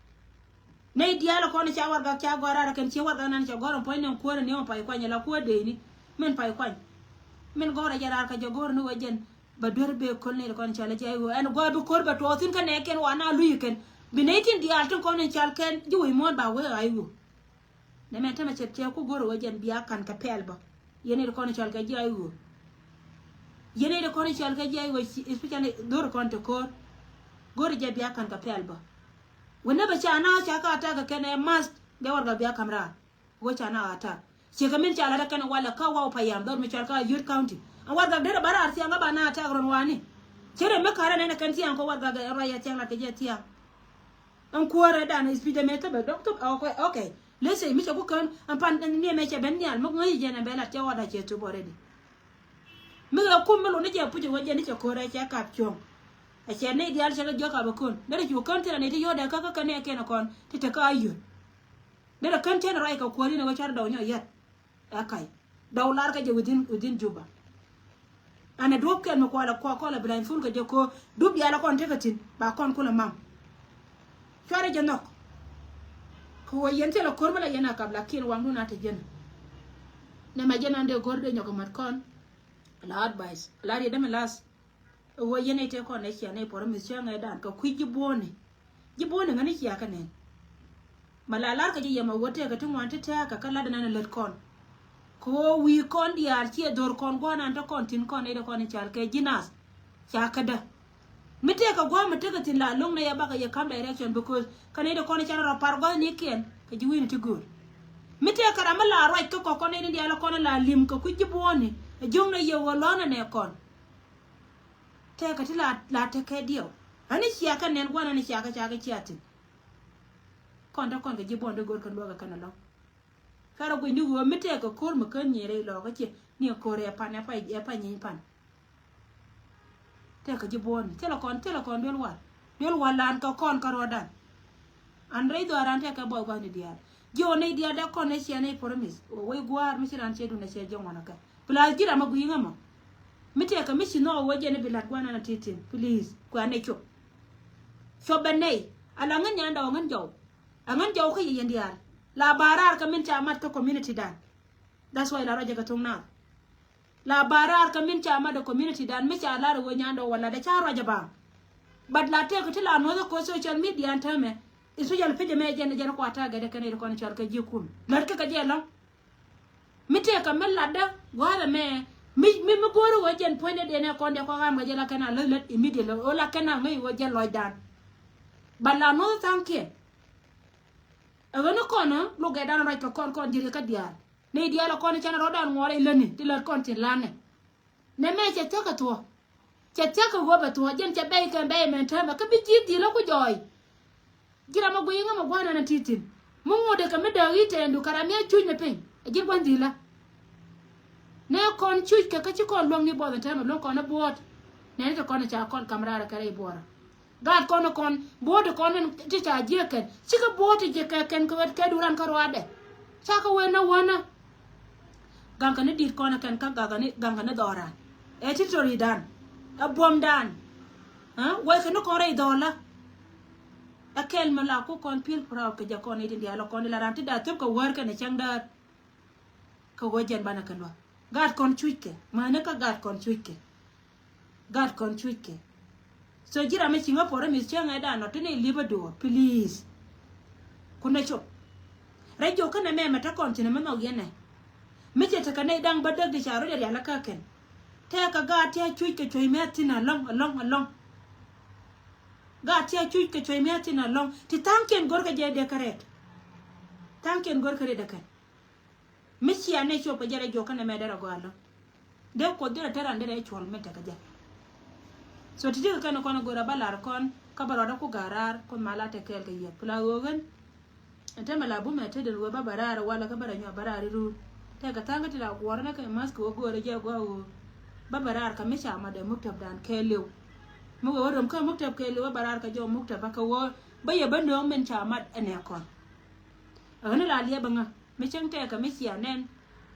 Nɛy diaal kɔn ca warɛgak ca gɔ̱a̱r raar kɛn, ci warɛgak nan ca gɔ̱a̱r ɛn puɔ̱ny nɛn kuäär ni ɔ pay kuany ala kuäär dee ni. Min pay kuany. Min gɔ̱a̱r a jɛ raar kɛ jɛ gɔ̱a̱r ni wä jɛn. Ba duer bee köl nɛy kɔn ca lɛ jɛ ay ɣöö ɛn gɔaa bi ko̱r bɛ tuɔɔk thi̱n kä nɛ kɛn wa na luyi kɛn. Bi nɛy tin diaal tin kɔn in cal kɛn ji̱ wec muɔ̱ɔ̱n ba wee ay ɣöö. Nɛ mɛn tämɛ cɛ cɛ ku go̱r wee jɛn bia ka̱n kɛ pɛl bä. Yɛn nɛy ti kɔn cɔal kɛ ji̱ ay ɣöö. Yɛn nɛy ti kɔn cɔal kɛ ji̱ ay ɣöö, especially dho̱r kɔn ti ko̱r. Go̱r jɛ bia ka̱n kɛ pɛl bä. Wee nɛ bɛ ca na ca ka attack kɛn ɛ mask bɛ warɛgak bia ka̱m raar. Wee ca na attack. Ciɛ kɛ min ca lat kɛn walɛ kä waw payam dho̱r mi cɔal kä Ayod County. Ɛn warɛgak derɛ ba raar thiaŋ kä ba na attack run wani. Cɛ rɛ mi ka̱rɛ nɛn kɛn thiaŋ kɔ warɛgak ɛ ruac ɛ thiaŋ lat kɛ jɛ thiaŋ. Ɛn kuäärɛ dan speech ɛmɛ thäbɛ dɔk thäbɛ, okay, okay. Let's say mi cɛ ku kään ɛn pan ni ɛmɛ cɛ ben nhial mi ŋäc jɛn ɛn bɛ lat cɛ ɣɔt a cɛ tup already. Mi ɣɛ kum mi luni jɛ puc ɛ wä jɛn ni cɛ ko̱rɛ cɛ kap cuɔ̱ŋ. Ɛ cɛ nɛy diaal cɛ kɛ jiök kap ɛ kön derɛ cu kään thilɛ nɛy ti yɔ̱ɔ̱dɛ kä kä kɛ nɛ kɛn ɛ kɔn ti te kä Ayod. Derɛ kään cɛn ruac kɛ kuäär in ɛ wä cuarɛ dɔw nyɔ yɛt. Ɛ kac. Dɔw lar kä jɛ within, within Juba. An ɛ duɔ̱p kɛl mi kualɛ kua kɔlɛ bi lany thul kɛ jɛ ko dup diaal kɔn tekɛ thi̱n ba kɔn kulɛ mam. Cuarɛ jɛ nhɔk. Kɛ wä yɛn thilɛ ko̱r mi la yɛn a kap lakin waŋdun a te jɛn. Nɛ ma jɛn an dee go̱r dee nyɔk kɛ mat kɔn. La advice la riet dee mi las. Ɛ wä yɛn ɛ te kɔn ɛ cia nɛ pɔrɔ mi cia ŋɛ dan kɛ kui̱ ji̱ buɔ̱ni. Ji̱ buɔ̱ni ŋäni cia kɛ nɛn. Ma la lar kɛ jɛ yɛ ma wä tɛɛkä ti ŋuan ti tɛɛkä kä lat ɛn ɛn lät kɔn. Kɛ ɣöö wi̱i̱ kɔn diaal ciɛ dho̱r kɔn gua̱n an te kɔn thi̱n kɔn nɛy ti kɔn in cal kɛ ji̱ nath. Ca kädä. Mi tëëkɛ gua̱a̱m mi tekɛ thi̱n la lo̱ŋ nɛ yɛ bakɛ yɛ ka̱m direction because kä nɛy ti kɔn in cal rɔ par gua̱thnikiɛn kɛ ji̱ wi̱i̱ni ti gööl. Mi tëëkɛ ram mi la ruac kä kɔk kɔn nɛy ti diaal kɔn in la li̱m kɛ kui̱ ji̱ buɔ̱ɔ̱ni ɛ jiöŋnɛ yɛ ɣöö lɔ̱nɛ nɛ kɔn. Tëëkɛ ti la, la tekɛ diɛw. Ani cia kɛ nɛn gua̱n ani cia kɛ ca kɛ cia thi̱n. Kɔn te kɔn kɛ ji̱ buɔ̱ɔ̱n ti gööl kɛ luäk kɛ kɛn ɛlɔ̱ŋ. Cuarɛ guic ni ɣöö mi tɛɛkɛ ko̱r mi kään nyier rɛy lɔɔkä ciɛ ni ɛ ko̱r ɛ pan ɛ pa, ɛ pa nyiny pan. Tɛɛkɛ ji̱ buɔ̱ɔ̱ni thilɛ kɔn, thilɛ kɔn duel wal. Duel wal lan kɛ kɔn kä ruɔ̱dan. An rɛy dhɔaaran tɛɛkɛ buɔth gua̱thni diaal. Ji̱ ɣöö nɛy diaal dee kɔn nɛ ciɛ nɛy promise ɣöö wec gua̱a̱r mi ci ran ciɛ dun ɛ ciɛ ji̱ ŋuan ɛ kɛ. Plus ji̱ ram ɛ gui̱i̱ŋä mɔ. Mi tɛɛkɛ mi ci nhɔk ɛ wec jɛn i̱ bi la̱t gua̱n an a ti̱ti̱n. Please kuɛ anɛ cop. Cop bɛ nɛy ala ŋän nyan dɔw ŋän jɔw. Aŋän jɔw kä yɛ yɛn diaal. La ba raar kä min ca mat kä community dan. That's why la ruacɛ kɛ thuŋ naath. La ba raar kä min ca mat kä community dan mi ca lar ɛ wee nyandɛ wala dɛ ca ruacɛ ba. But la tëëk ti la nuɔth kä social media ɛn täämɛ. Especially page mɛ jɛn jɛn kua tagɛ dɛ kɛn ɛ kɔn cɔal kɛ ji̱ kun lät kä kɛ jɛ lɔŋ. Mi tëëkä mi latdä gua̱a̱th ɛmɛ mi, mi, mi go̱o̱ri ɣöö jɛn puɔ̱nydɛ diɛn ɛ kɔn diɛ kɔn ɣam kɛ jɛ la kɛn a lät lät immediately ɣöö la kɛn a ŋäc ɣöö jɛn lɔcdan. But la nuɔth tha̱a̱ŋkiɛn. Ɛ ɣän ni kɔn ɛ lukɛ dan ruac kɛ kɔn kɔn ji̱ rikä diaal. Ni diaal ɛ kɔn canɛ rɔ̱dan ŋuɔrɛ iläni ti lät kɔn tin lanɛ. Nɛ mɛ cɛ thia̱k kɛ thuɔ̱k. Cɛ thia̱k kɛ ɣöö bɛ thuɔ̱k jɛn cɛ bɛy kɛ bɛy mɛn täämɛ kä bi ji̱ dhil ɛ ku jɔɔy. Ji̱ ram ɛ guiy ŋä mɛ gua̱n ɛn ɛ ti̱ti̱n. Mi ŋot ɛ kɛ mi dääk i̱ tɛɛndu kɛ ram mi a cuc ni piny ɛ ji̱ gua̱n dhilä. Nɛ kɔn cuc kɛ kä ci kɔn luäŋni buɔth ɛn täämɛ luäŋ kɔn ɛ buɔɔt. Nɛni ti kɔn ɛ ca kɔn kam raar ɛ kɛ rɛy buɔɔrä. Gaat kɔn kɔn bo̱o̱t kɔn in ti ca jiɛk kɛn cikɛ bo̱o̱t ti jiɛk kɛ kɛn kɛ wet kɛ duran kä ruaadɛ. Cakɛ wen na wänä. Gaŋkɛ ni di̱t kɔn kɛn kä gaŋkɛ ni, gaŋkɛ ni dhɔran. Ɛ territory dan. Ɛ buɔm dan. Ɛ wec kɛ ni kɔn rɛy dhɔla. Ɛ kɛl mi la ku kɔn feel proud kɛ jɛ kɔn itin diaal kɔn ila ran ti da thop kɛ wär kɛn ɛ cäŋ däär. Kɛ wä jɛn banɛ kɛ lua̱k. Gaat kɔn cuckɛ. Mäni kä gaat kɔn cuckɛ. Gaat kɔn cuckɛ. So ji̱ ram mi ci ŋä promise cä ŋɛ dan nɔ ti ni li̱p a duɔ̱ɔ̱r, please. Kunɛ cop. Rɛy jiɔk känɛ mɛmɛ te kɔn ci ni mi nhɔk yɛn nɛ. Mi cɛ tekɛ nɛy da̱ŋ bä däk di ca rɔ jɛ rial a kä kɛn. Tɛkɛ gaat ti a cuckɛ cuɔ̱c mi a thi̱n alɔ̱ŋ, alɔ̱ŋ, alɔ̱ŋ. Gaat ti a cuckɛ cuɔ̱c mi a thi̱n alɔ̱ŋ. Ti tha̱a̱ŋkiɛn go̱rkɛ jɛ dee kä rɛt. Tha̱a̱ŋkiɛn go̱rkɛ rɛt ɛ kɛn. Mi cia nɛ cop kɛ jɛ rɛ juɔk kɛnɛ mɛ derɛ gɔaa lɔ. Dee Kuoth derɛ te ran derɛ cuɔl min tekɛ jɛ. So ti ti kɛ kɛn kɔn go̱rɛ ba lar kɔn kä bɛ rɔɔdɛ ku ga̱r raar Kuoth ma la te kɛɛl kɛ yɛ pla ɣöö ɣän. Ɛn te mɛ la bumɛ te den ɣöö ba bɛ raar walɛ kä bɛ rɛ nyuak bɛ raar iruur. Tekɛ tha̱a̱ŋ kä ti la guɔrɛ nɛ kɛ math kɛ ɣöö go̱rɛ jɛ gɔaa ɣöö ba bɛ raar kɛ mi ca ma dee muktäp dan kɛɛliw. Mi ɣöö röm kä muktäp kɛɛliw ba bɛ raar kɛ jɔw muktäp ba kɛ ɣöö ba yɛ bä nööŋ min ca mat ɛnɛ kɔn. Ɛ ɣän la liɛp bä ŋä. Mi cäŋ tɛɛkä mi cia nɛn.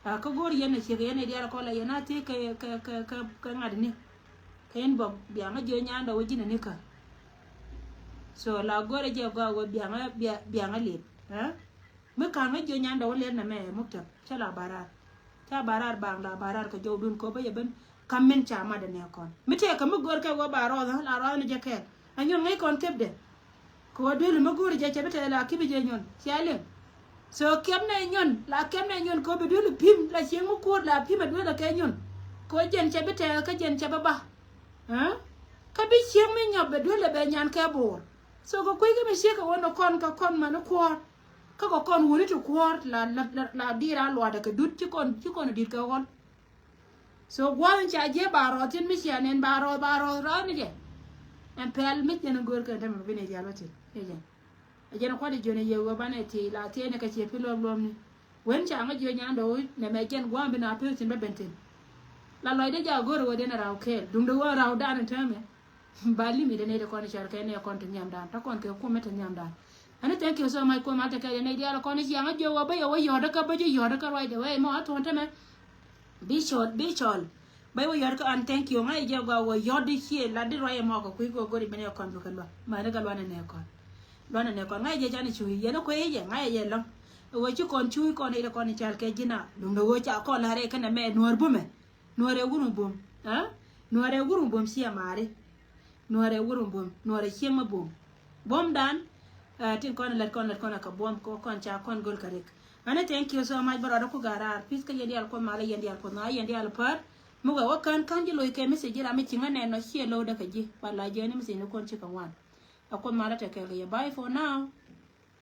A kä go̱o̱r yɛn ɛ ciek yɛn ɛ diaal kɔn la yɛn a thiec kɛ, kɛ, kɛ, kɛ, kɛ ŋa̱t ni. Kɛ inbox, biaŋä jiö nyandɛ wä ji̱n anikä. So la go̱rɛ jɛ gɔaa wä biaŋä, bia-, biaŋä lip. Ɛ? Mi ka̱n ŋä jiö nyandɛ wä lɛn nɛ mɛ muktab. Cä la barar. Cä barar baŋ la barar kɛ jɔwdun kɔ bä yɛ ben. Kam min ca madɛ nɛ kɔn. Mi tɛɛ kɛ mi go̱r kɛ wä ba rɔɔth, la rɔɔth ni jɛ kɛɛl. A nyun ŋäc kɔn kepdɛ. Kɛ wä duel mi go̱r jɛ cɛ bi tɛɛ la kipi jɛ nyun. Cia liŋ. So kiɛp nɛ nyun, la kiɛp nɛ nyun kɛ wä bi duel pim, la cieŋ mi kuɔt la pim a duel kɛ nyun. Kɛ wä jɛn cɛ bi tɛɛ kä jɛn cɛ bi ba. Ɛ? Kä bi cieŋ mi nyɔp bɛ duel bɛ nyan kɛ bo̱o̱r. So kɛ kui̱ kä mi ciek kɛ wä ni kɔn kɛ kɔn mani kuɔɔr. Kä kɛ kɔn wuni ti kuɔɔr la, la, la, la di̱i̱r a luaadɛ kɛ dut ci kɔn, ci kɔn di̱t kɛ ɣɔl. So gua̱a̱th in ca jiɛ ba rɔɔth tin mi cia nɛn ba rɔɔth, ba rɔɔth rɔɔth ni jɛ. Ɛn pɛl mi jɛn in go̱o̱r kɛn tämɛ bi ni dial wä tin. Ni jɛn. A jɛn kuat i̱ jiön i̱ yɛ ɣöö banɛ ti la tiɛɛni kɛ ciɛ pi luɔm luɔm ni. Wen ca ŋä jiö nyan dɔ̱ wi̱c nɛ mɛ jɛn gua̱a̱m bi na pi thi̱n bä ben thi̱n. La lɔcdä ja go̱r ɣöö den a raw kɛɛl duŋdɛ ɣöö raw dan in täämɛ. Ba limit nɛy ti kɔn i̱ cɔr kɛ nɛy kɔn ti nhiamdan tä kɔn kɛ kumɛ ti nhiamdan. Ani thank you so much kuɔm al tɛ kɛɛl nɛy diaal kɔn i̱ cia ŋä jiö ɣöö bä yɛ wä yɔ̱ɔ̱dä kä bä ji̱ yɔ̱ɔ̱dä kä ruacdɛ wee mɔ a thuɔ̱n tämɛ. Bi cɔl, bi cɔl. Bä wä yɔt kä an thank you ŋa̱c jɛ gɔaa wä yɔt di cie la di ruac ɛmɔ kɛ kui̱ kɛ go̱ri ben yɛ kɔn bi kɛ luak. Mani kɛ luanɛ nɛ kɔn. Luanɛ nɛ kɔn ŋa̱c jɛ can i̱ cuuc yɛn i̱ kuec jɛ ŋa̱c jɛ lɔ̱ŋ. Wä ci kɔn cuuc kɔn i̱ kɔn i̱ cal kɛ ji̱n a duŋdɛ wä ca kɔn la rɛy kɛnɛ mɛ nuɔr bumɛ. Nuɔr ɛ wurun bum. Ɛ? Nuɔr ɛ wurun bum cie mari. Nuɔrɛ wurun buɔm, nuɔrɛ cieŋ mɛ buɔm. Buɔmdan, ɛ, tin kɔn lät kɔn lät kɔn ɛ kɛ buɔm kɔ kɔn ca kɔn göl kɛ rik. Ani thank you so much bä rɔɔdä ku ga̱raar. Peace kä yɛn diaal kuɔth malä yɛn diaal kuɔth ŋa̱ yɛn diaal päät. Mi wɛ wä kään kään ji̱ loc kɛ message ji̱ ram mi ci ŋä nɛn nɔ ciɛ lo̱wdä kɛ ji̱. Ba la jiɛni message ni kuɔn ci kɛ ŋuan. Ɛ kuɔth malä tɛ kɛɛl kɛ yɛ bye for now.